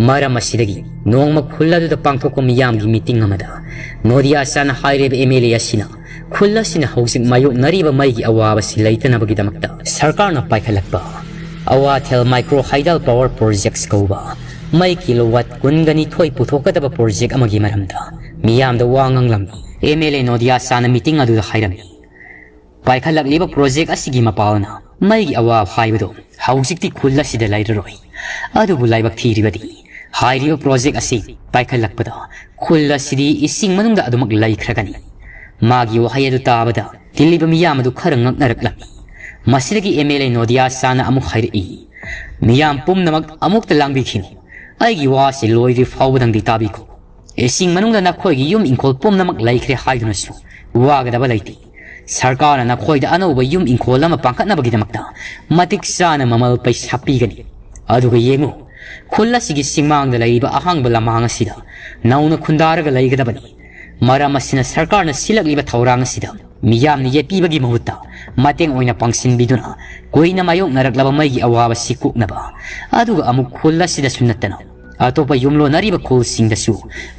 ꯃꯔꯝ ꯑꯁꯤꯗꯒꯤ ꯅꯣꯡꯃ ꯈꯨꯜ ꯑꯗꯨꯗ ꯄꯥꯡꯊꯣꯛꯄ ꯃꯤꯌꯥꯝꯒꯤ ꯃꯤꯇꯤꯡ ꯑꯃꯗ ꯅꯣꯗꯤꯌꯥ ꯆꯥꯟ ꯍꯥꯏꯔꯤꯕ ꯑꯦꯝ ꯑꯦꯜ ꯑꯦ ꯑꯁꯤꯅ ꯈꯨꯜ ꯑꯁꯤꯅ ꯍꯧꯖꯤꯛ ꯃꯥꯌꯣꯛꯅꯔꯤꯕ ꯃꯩꯒꯤ ꯑꯋꯥꯕꯁꯤ ꯂꯩꯇꯅꯕꯒꯤꯗꯃꯛꯇ ꯁꯔꯀꯥꯔꯅ ꯄꯥꯏꯈꯠꯂꯛꯄ ꯑꯋꯥꯊꯦꯜ ꯃꯥꯏꯀ꯭ꯔꯣ ꯍꯥꯏꯗꯜ ꯄꯥꯋꯔ ꯄ꯭ꯔꯣꯖꯦꯛꯁ ꯀꯧꯕ ꯃꯩ ꯀꯤꯂꯣꯋꯥꯠ ꯀꯨꯟꯒ ꯅꯤꯊꯣꯏ ꯄꯨꯊꯣꯛꯀꯗꯕ ꯄ꯭ꯔꯣꯖꯦꯛ ꯑꯃꯒꯤ ꯃꯔꯝꯗ ꯃꯤꯌꯥꯝꯗ ꯋꯥ ꯉꯥꯡꯂꯝꯃꯤ꯫ ꯑꯦꯝ ꯑꯦꯜ ꯑꯦ ꯅꯣꯗꯤꯌꯥ ꯆꯥꯟꯅ ꯃꯤꯇꯤꯡ ꯑꯗꯨꯗ ꯍꯥꯏꯔꯝꯃꯤ, ꯄꯥꯏꯈꯠꯂꯛꯂꯤꯕ ꯄ꯭ꯔꯣꯖꯦꯛ ꯑꯁꯤꯒꯤ ꯃꯄꯥꯜꯅ ꯃꯩꯒꯤ ꯑꯋꯥꯕ ꯍꯥꯏꯕꯗꯨ ꯍꯧꯖꯤꯛꯇꯤ ꯈꯨꯜ ꯑꯁꯤꯗ ꯂꯩꯔꯔꯣꯏ꯫ ꯑꯗꯨꯕꯨ ꯂꯥꯏꯕꯛ ꯊꯤꯔꯤꯕꯗꯤ ꯍꯥꯏꯔꯤꯕ ꯄ꯭ꯔꯣꯖꯦꯛ ꯑꯁꯤ ꯄꯥꯏꯈꯠꯂꯛꯄꯗ ꯈꯨꯜ ꯑꯁꯤꯗꯤ ꯏꯁꯤꯡ ꯃꯅꯨꯡꯗ ꯑꯗꯨꯃꯛ ꯂꯩꯈ꯭ꯔꯒꯅꯤ꯫ ꯃꯥꯒꯤ ꯋꯥꯍꯩ ꯑꯗꯨ ꯇꯥꯕꯗ ꯇꯤꯜꯂꯤꯕ ꯃꯤꯌꯥꯝ ꯑꯗꯨ ꯈꯔ ꯉꯛꯅꯔꯛꯂꯝꯃꯤ꯫ ꯃꯁꯤꯗꯒꯤ ꯑꯦꯝ ꯑꯦꯜ ꯑꯦ ꯅꯣꯗꯤꯌꯥ ꯆꯥꯅ ꯑꯃꯨꯛ ꯍꯥꯏꯔꯛꯏ, ꯃꯤꯌꯥꯝ ꯄꯨꯝꯅꯃꯛ ꯑꯃꯨꯛꯇ ꯂꯥꯡꯕꯤꯈꯤꯅꯨ꯫ ꯑꯩꯒꯤ ꯋꯥꯁꯤ ꯂꯣꯏꯗ꯭ꯔꯤ ꯐꯥꯎꯕꯗꯪꯗꯤ ꯇꯥꯕꯤꯈꯣ꯫ ꯏꯁꯤꯡ ꯃꯅꯨꯡꯗ ꯅꯈꯣꯏꯒꯤ ꯌꯨꯝ ꯏꯪꯈꯣꯜ ꯄꯨꯝꯅꯃꯛ ꯂꯩꯈ꯭ꯔꯦ ꯍꯥꯏꯗꯨꯅꯁꯨ ꯋꯥꯒꯗꯕ ꯂꯩꯇꯦ꯫ ꯁꯔꯀꯥꯔꯅ ꯅꯈꯣꯏꯗ ꯑꯅꯧꯕ ꯌꯨꯝ ꯏꯪꯈꯣꯜ ꯑꯃ ꯄꯥꯡꯈꯠꯅꯕꯒꯤꯗꯃꯛꯇ ꯃꯇꯤꯛ ꯆꯥꯅ ꯃꯃꯜ ꯄꯩꯁꯥ ꯄꯤꯒꯅꯤ꯫ ꯑꯗꯨꯒ ꯌꯦꯡꯉꯨ, ꯈꯨꯜ ꯑꯁꯤꯒꯤ ꯆꯤꯡꯃꯥꯡꯗ ꯂꯩꯔꯤꯕ ꯑꯍꯥꯡꯕ ꯂꯃꯥꯡ ꯑꯁꯤꯗ ꯅꯧꯅ ꯈꯨꯟꯗꯥꯔꯒ ꯂꯩꯒꯗꯕꯅꯤ꯫ ꯃꯔꯝ ꯑꯁꯤꯅ ꯁꯔꯀꯥꯔꯅ ꯁꯤꯜꯂꯛꯂꯤꯕ ꯊꯧꯔꯥꯡ ꯑꯁꯤꯗ ꯃꯤꯌꯥꯝꯅ ꯌꯦꯠꯄꯤꯕꯒꯤ ꯃꯍꯨꯠꯇ ꯃꯇꯦꯡ ꯑꯣꯏꯅ ꯄꯥꯡꯁꯤꯟꯕꯤꯗꯨꯅ ꯀꯨꯏꯅ ꯃꯥꯌꯣꯛꯅꯔꯛꯂꯕ ꯃꯩꯒꯤ ꯑꯋꯥꯕꯁꯤ ꯀꯣꯛꯅꯕ, ꯑꯗꯨꯒ ꯑꯃꯨꯛ ꯈꯨꯜ ꯑꯁꯤꯗꯁꯨ ꯅꯠꯇꯅ ꯑꯇꯣꯞꯄ ꯌꯨꯝꯂꯣꯟꯅꯔꯤꯕ ꯈꯨꯜꯁꯤꯡꯗꯁꯨ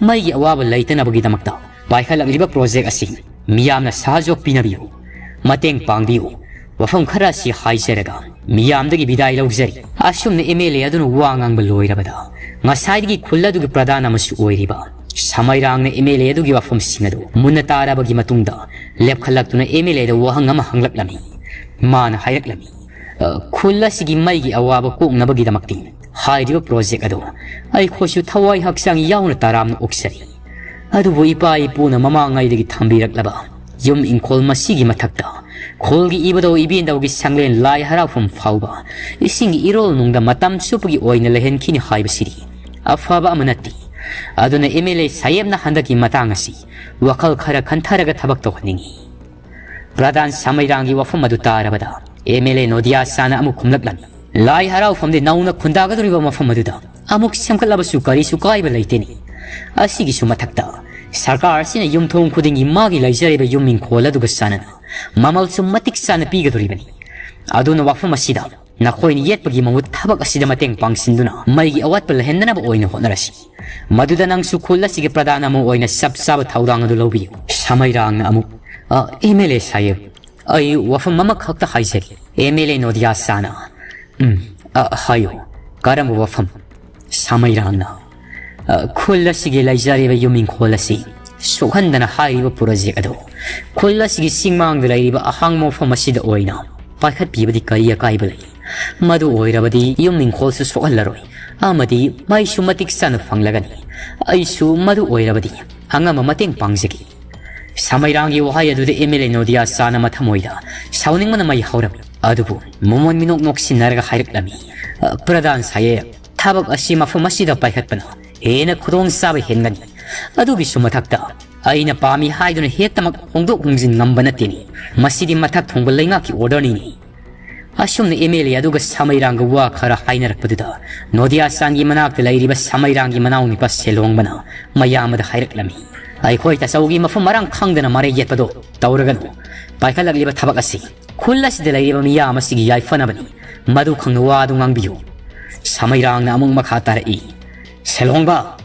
ꯃꯩꯒꯤ ꯑꯋꯥꯕ ꯂꯩꯇꯅꯕꯒꯤꯗꯃꯛꯇ ꯄꯥꯏꯈꯠꯂꯛꯂꯤꯕ ꯄ꯭ꯔꯣꯖꯦꯛ ꯑꯁꯤ ꯃꯤꯌꯥꯝꯅ ꯁꯍꯖꯣꯛ ꯄꯤꯅꯕꯤꯌꯨ, ꯃꯇꯦꯡ ꯄꯥꯡꯕꯤꯌꯨ꯫ ꯋꯥꯐꯝ ꯈꯔ ꯑꯁꯤ ꯍꯥꯏꯖꯔꯒ ꯃꯤꯌꯥꯝꯗꯒꯤ ꯕꯤꯗꯥꯏ ꯂꯧꯖꯔꯤ꯫ ꯑꯁꯨꯝꯅ ꯑꯦꯝ ꯑꯦꯜ ꯑꯦ ꯑꯗꯨꯅ ꯋꯥ ꯉꯥꯡꯕ ꯂꯣꯏꯔꯕꯗ, ꯉꯁꯥꯏꯗꯒꯤ ꯈꯨꯜ ꯑꯗꯨꯒꯤ ꯄ꯭ꯔꯙꯥꯟ ꯑꯃꯁꯨ ꯑꯣꯏꯔꯤꯕ ꯁꯃꯩꯔꯥꯡꯅ ꯑꯦꯝ ꯑꯦꯜ ꯑꯦ ꯑꯗꯨꯒꯤ ꯋꯥꯐꯝꯁꯤꯡ ꯑꯗꯨ ꯃꯨꯟꯅ ꯇꯥꯔꯕꯒꯤ ꯃꯇꯨꯡꯗ ꯂꯦꯞꯈꯠꯂꯛꯇꯨꯅ ꯑꯦꯝ ꯑꯦꯜ ꯑꯦꯗ ꯋꯥꯍꯪ ꯑꯃ ꯍꯪꯂꯛꯂꯝꯃꯤ꯫ ꯃꯥꯅ ꯍꯥꯏꯔꯛꯂꯝꯃꯤ, "ꯑ, ꯈꯨꯜ ꯑꯁꯤꯒꯤ ꯃꯩꯒꯤ ꯑꯋꯥꯕ ꯀꯣꯛꯅꯕꯒꯤꯗꯃꯛꯇꯤ ꯍꯥꯏꯔꯤꯕ ꯄ꯭ꯔꯣꯖꯦꯛ ꯑꯗꯨ ꯑꯩꯈꯣꯏꯁꯨ ꯊꯋꯥꯏ ꯍꯛꯆꯥꯡ ꯌꯥꯎꯅ ꯇꯔꯥꯝꯅ ꯑꯣꯛꯆꯔꯤ꯫ ꯑꯗꯨꯕꯨ ꯏꯄꯥ ꯏꯄꯨꯅ ꯃꯃꯥꯡꯉꯩꯗꯒꯤ ꯊꯝꯕꯤꯔꯛꯂꯕ ꯌꯨꯝ ꯏꯪꯈꯣꯜ ꯃꯁꯤꯒꯤ ꯃꯊꯛꯇ ꯈꯨꯜꯒꯤ ꯏꯕꯨꯙꯧ ꯏꯕꯦꯟꯗꯧꯒꯤ ꯁꯪꯂꯦꯟ ꯂꯥꯏ ꯍꯔꯥꯎꯐꯝ ꯐꯥꯎꯕ ꯏꯁꯤꯡꯒꯤ ꯏꯔꯣꯜ ꯅꯨꯡꯗ ꯃꯇꯝ ꯆꯨꯞꯄꯒꯤ ꯑꯣꯏꯅ ꯂꯩꯍꯟꯈꯤꯅꯤ ꯍꯥꯏꯕꯁꯤꯗꯤ ꯑꯐꯕ ꯑꯃ ꯅꯠꯇꯦ꯫ ꯑꯗꯨꯅ ꯑꯦꯝ ꯑꯦꯜ ꯑꯦ ꯁꯥꯍꯦꯕꯅ ꯍꯟꯗꯛꯀꯤ ꯃꯇꯥꯡ ꯑꯁꯤ ꯋꯥꯈꯜ ꯈꯔ ꯈꯟꯊꯔꯒ ꯊꯕꯛ ꯇꯧꯍꯟꯅꯤꯡꯏ"꯫ ꯄ꯭ꯔꯙꯥꯟ ꯁꯃꯩꯔꯥꯡꯒꯤ ꯋꯥꯐꯝ ꯑꯗꯨ ꯇꯥꯔꯕꯗ ꯑꯦꯝ ꯑꯦꯜ ꯑꯦ ꯅꯣꯗꯤꯌꯥ ꯁꯥꯅ ꯑꯃꯨꯛ ꯈꯨꯝꯂꯛꯂꯝꯃꯤ, "ꯂꯥꯏ ꯍꯔꯥꯎꯐꯝꯗꯤ ꯅꯧꯅ ꯈꯨꯟꯗꯥꯒꯗꯧꯔꯤꯕ ꯃꯐꯝ ꯑꯗꯨꯗ ꯑꯃꯨꯛ ꯁꯦꯝꯒꯠꯂꯕꯁꯨ ꯀꯔꯤꯁꯨ ꯀꯥꯏꯕ ꯂꯩꯇꯦꯅꯦ꯫ ꯑꯁꯤꯒꯤꯁꯨ ꯃꯊꯛꯇ ꯁꯔꯀꯥꯔ ꯑꯁꯤꯅ ꯌꯨꯝꯊꯣꯡ ꯈꯨꯗꯤꯡꯒꯤ ꯃꯥꯒꯤ ꯂꯩꯖꯔꯤꯕ ꯌꯨꯝ ꯏꯪꯈꯣꯜ ꯑꯗꯨꯒ ꯆꯥꯟꯅꯅ ꯃꯃꯜꯁꯨ ꯃꯇꯤꯛ ꯆꯥꯅ ꯄꯤꯒꯗꯧꯔꯤꯕꯅꯤ꯫ ꯑꯗꯨꯅ ꯋꯥꯐꯝ ꯑꯁꯤꯗ ꯅꯈꯣꯏꯅ ꯌꯦꯠꯄꯒꯤ ꯃꯍꯨꯠ ꯊꯕꯛ ꯑꯁꯤꯗ ꯃꯇꯦꯡ ꯄꯥꯡꯁꯤꯟꯗꯨꯅ ꯃꯩꯒꯤ ꯑꯋꯥꯠꯄ ꯂꯩꯍꯟꯗꯅꯕ ꯑꯣꯏꯅ ꯍꯣꯠꯅꯔꯁꯤ꯫ ꯃꯗꯨꯗ ꯅꯪꯁꯨ ꯈꯨꯜ ꯑꯁꯤꯒꯤ ꯄ꯭ꯔꯙꯥꯟ ꯑꯃ ꯑꯣꯏꯅ ꯆꯞ ꯆꯥꯕ ꯊꯧꯗꯥꯡ ꯑꯗꯨ ꯂꯧꯕꯤꯌꯨ"꯫ ꯁꯃꯩꯔꯥꯡꯅ ꯑꯃꯨꯛ, "ꯑ, ꯑꯦꯝ ꯑꯦꯜ ꯑꯦ ꯁꯥꯍꯦꯕ, ꯑꯩ ꯋꯥꯐꯝ ꯑꯃꯈꯛꯇ ꯍꯥꯏꯖꯒꯦ"꯫ ꯑꯦꯝ ꯑꯦꯜ ꯑꯦ ꯅꯣꯗꯤꯌꯥ ꯁꯥꯅ, "ꯎꯝ, ꯑ, ꯍꯥꯏꯌꯨ, ꯀꯔꯝꯕ ꯋꯥꯐꯝ?" ꯁꯃꯩꯔꯥꯡꯅ, "ꯑ, ꯈꯨꯜ ꯑꯁꯤꯒꯤ ꯂꯩꯖꯔꯤꯕ ꯌꯨꯝ ꯏꯪꯈꯣꯜ ꯑꯁꯤ ꯁꯣꯛꯍꯟꯗꯅ ꯍꯥꯏꯔꯤꯕ ꯄ꯭ꯔꯣꯖꯦꯛ ꯑꯗꯨ ꯈꯨꯜ ꯑꯁꯤꯒꯤ ꯆꯤꯡꯃꯥꯡꯗ ꯂꯩꯔꯤꯕ ꯑꯍꯥꯡꯕ ꯃꯐꯝ ꯑꯁꯤꯗ ꯑꯣꯏꯅ ꯄꯥꯏꯈꯠꯄꯤꯕꯗꯤ ꯀꯔꯤ ꯑꯀꯥꯏꯕ ꯂꯩ? ꯃꯗꯨ ꯑꯣꯏꯔꯕꯗꯤ ꯌꯨꯝ ꯏꯪꯈꯣꯜꯁꯨ ꯁꯣꯛꯍꯜꯂꯔꯣꯏ ꯑꯃꯗꯤ ꯃꯩꯁꯨ ꯃꯇꯤꯛ ꯆꯥꯅ ꯐꯪꯂꯒꯅꯤ꯫ ꯑꯩꯁꯨ ꯃꯗꯨ ꯑꯣꯏꯔꯕꯗꯤ ꯑꯉꯝꯕ ꯃꯇꯦꯡ ꯄꯥꯡꯖꯒꯦ"꯫ ꯁꯃꯩꯔꯥꯡꯒꯤ ꯋꯥꯍꯩ ꯑꯗꯨꯗ ꯑꯦꯝ ꯑꯦꯜ ꯑꯦ ꯅꯣꯗꯤꯌꯥ ꯆꯥꯅ ꯃꯊꯃꯣꯏꯗ ꯁꯥꯎꯅꯤꯡꯕꯅ ꯃꯩ ꯍꯧꯔꯝꯃꯤ꯫ ꯑꯗꯨꯕꯨ ꯃꯃꯣꯟ ꯃꯤꯅꯣꯛ ꯅꯣꯛꯁꯤꯟꯅꯔꯒ ꯍꯥꯏꯔꯛꯂꯝꯃꯤ, "ꯑ, ꯄ꯭ꯔꯙꯥꯟ ꯁꯥꯍꯦꯕ, ꯊꯕꯛ ꯑꯁꯤ ꯃꯐꯝ ꯑꯁꯤꯗ ꯄꯥꯏꯈꯠꯄꯅ ꯍꯦꯟꯅ ꯈꯨꯗꯣꯡꯆꯥꯕ ꯍꯦꯟꯒꯅꯤ꯫ ꯑꯗꯨꯒꯤꯁꯨ ꯃꯊꯛꯇ ꯑꯩꯅ ꯄꯥꯝꯃꯤ ꯍꯥꯏꯗꯨꯅ ꯍꯦꯛꯇꯃꯛ ꯍꯣꯡꯗꯣꯛ ꯍꯣꯡꯖꯤꯟ ꯉꯝꯕ ꯅꯠꯇꯦꯅꯦ꯫ ꯃꯁꯤꯗꯤ ꯃꯊꯛ ꯊꯣꯡꯕ ꯂꯩꯉꯥꯛꯀꯤ ꯑꯣꯔꯗꯔꯅꯤꯅꯦ"꯫ ꯑꯁꯨꯝꯅ ꯑꯦꯝ ꯑꯦꯜ ꯑꯦ ꯑꯗꯨꯒ ꯁꯃꯩꯔꯥꯡꯒ ꯋꯥ ꯈꯔ ꯍꯥꯏꯅꯔꯛꯄꯗꯨꯗ ꯅꯣꯗꯤꯌꯥ ꯆꯥꯟꯒꯤ ꯃꯅꯥꯛꯇ ꯂꯩꯔꯤꯕ ꯁꯃꯩꯔꯥꯡꯒꯤ ꯃꯅꯥꯎꯅꯨꯄꯥ ꯁꯦꯂꯣꯡꯕꯅ ꯃꯌꯥꯝꯕꯗ ꯍꯥꯏꯔꯛꯂꯝꯃꯤ, "ꯑꯩꯈꯣꯏ ꯇꯥꯆꯧꯒꯤ ꯃꯐꯝ ꯃꯔꯥꯡ ꯈꯪꯗꯅ ꯃꯔꯩ ꯌꯦꯠꯄꯗꯣ ꯇꯧꯔꯒꯅꯨ꯫ ꯄꯥꯏꯈꯠꯂꯛꯂꯤꯕ ꯊꯕꯛ ꯑꯁꯤ ꯈꯨꯜ ꯑꯁꯤꯗ ꯂꯩꯔꯤꯕ ꯃꯤꯌꯥꯝ ꯑꯁꯤꯒꯤ ꯌꯥꯏꯐꯅꯕꯅꯤ꯫ ꯃꯗꯨ ꯈꯪꯅ ꯋꯥ ꯑꯗꯨ ꯉꯥꯡꯕꯤꯌꯨ"꯫ ꯁꯃꯩꯔꯥꯡꯅ ꯑꯃꯨꯛ ꯃꯈꯥ ꯇꯥꯔꯛꯏ, "ꯁꯦꯂꯣꯡꯕ,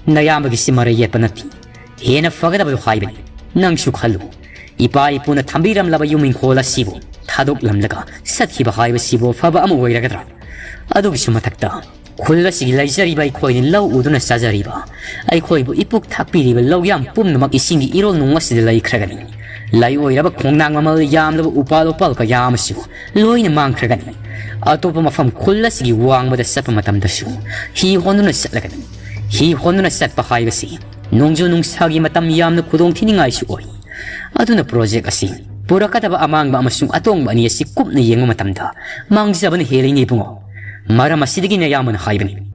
ꯅꯌꯥꯝꯕꯒꯤꯁꯤ ꯃꯔꯩ ꯌꯦꯠꯄ ꯅꯠꯇꯦ꯫ ꯍꯦꯟꯅ ꯐꯒꯗꯕꯗꯨ ꯍꯥꯏꯕꯅꯤ꯫ ꯅꯪꯁꯨ ꯈꯜꯂꯨ, ꯏꯄꯥ ꯏꯄꯨꯅ ꯊꯝꯕꯤꯔꯝꯂꯕ ꯌꯨꯝ ꯏꯪꯈꯣꯜ ꯑꯁꯤꯕꯨ ꯊꯥꯗꯣꯛꯂꯝꯂꯒ ꯆꯠꯈꯤꯕ ꯍꯥꯏꯕꯁꯤꯕꯨ ꯑꯐꯕ ꯑꯃ ꯑꯣꯏꯔꯒꯗ꯭ꯔꯥ? ꯑꯗꯨꯒꯤꯁꯨ ꯃꯊꯛꯇ ꯈꯨꯜ ꯑꯁꯤꯒꯤ ꯂꯩꯖꯔꯤꯕ ꯑꯩꯈꯣꯏꯅ ꯂꯧ ꯎꯗꯨꯅ ꯆꯥꯖꯔꯤꯕ, ꯑꯩꯈꯣꯏꯕꯨ ꯏꯄꯨꯛ ꯊꯥꯛꯄꯤꯔꯤꯕ ꯂꯧ ꯌꯥꯝ ꯄꯨꯝꯅꯃꯛ ꯏꯁꯤꯡꯒꯤ ꯏꯔꯣꯜ ꯅꯨꯡ ꯑꯁꯤꯗ ꯂꯩꯈ꯭ꯔꯒꯅꯤ꯫ ꯂꯩ ꯑꯣꯏꯔꯕ ꯈꯣꯡꯅꯥꯡ ꯃꯃꯜ ꯌꯥꯝꯂꯕ ꯎꯄꯥꯜ ꯋꯥꯄꯥꯜ ꯀꯌꯥ ꯑꯃꯁꯨ ꯂꯣꯏꯅ ꯃꯥꯡꯈ꯭ꯔꯒꯅꯤ꯫ ꯑꯇꯣꯞꯄ ꯃꯐꯝ ꯈꯨꯜ ꯑꯁꯤꯒꯤ ꯋꯥꯡꯃꯗ ꯆꯠꯄ ꯃꯇꯝꯗꯁꯨ ꯍꯤ ꯍꯣꯟꯗꯨꯅ ꯆꯠꯂꯒꯅꯤ꯫ ꯍꯤ ꯍꯣꯟꯗꯨꯅ ꯆꯠꯄ ꯍꯥꯏꯕꯁꯤ ꯅꯣꯡꯖꯨ ꯅꯨꯡꯁꯥꯒꯤ ꯃꯇꯝ ꯌꯥꯝꯅ ꯈꯨꯗꯣꯡ ꯊꯤꯅꯤꯡꯉꯥꯏꯁꯨ ꯑꯣꯏ꯫ ꯑꯗꯨꯅ ꯄ꯭ꯔꯣꯖꯦꯛ ꯑꯁꯤ ꯄꯨꯔꯛꯀꯗꯕ ꯑꯃꯥꯡꯕ ꯑꯃꯁꯨꯡ ꯑꯇꯣꯡꯕ ꯑꯅꯤ ꯑꯁꯤ ꯀꯨꯞꯅ ꯌꯦꯡꯕ ꯃꯇꯝꯗ ꯃꯥꯡꯖꯕꯅ ꯍꯦꯜꯂꯤꯅꯦ ꯏꯕꯨꯡꯉꯣ꯫ ꯃꯔꯝ ꯑꯁꯤꯗꯒꯤꯅꯦ ꯑꯌꯥꯝꯕꯅ ꯍꯥꯏꯕꯅꯤ,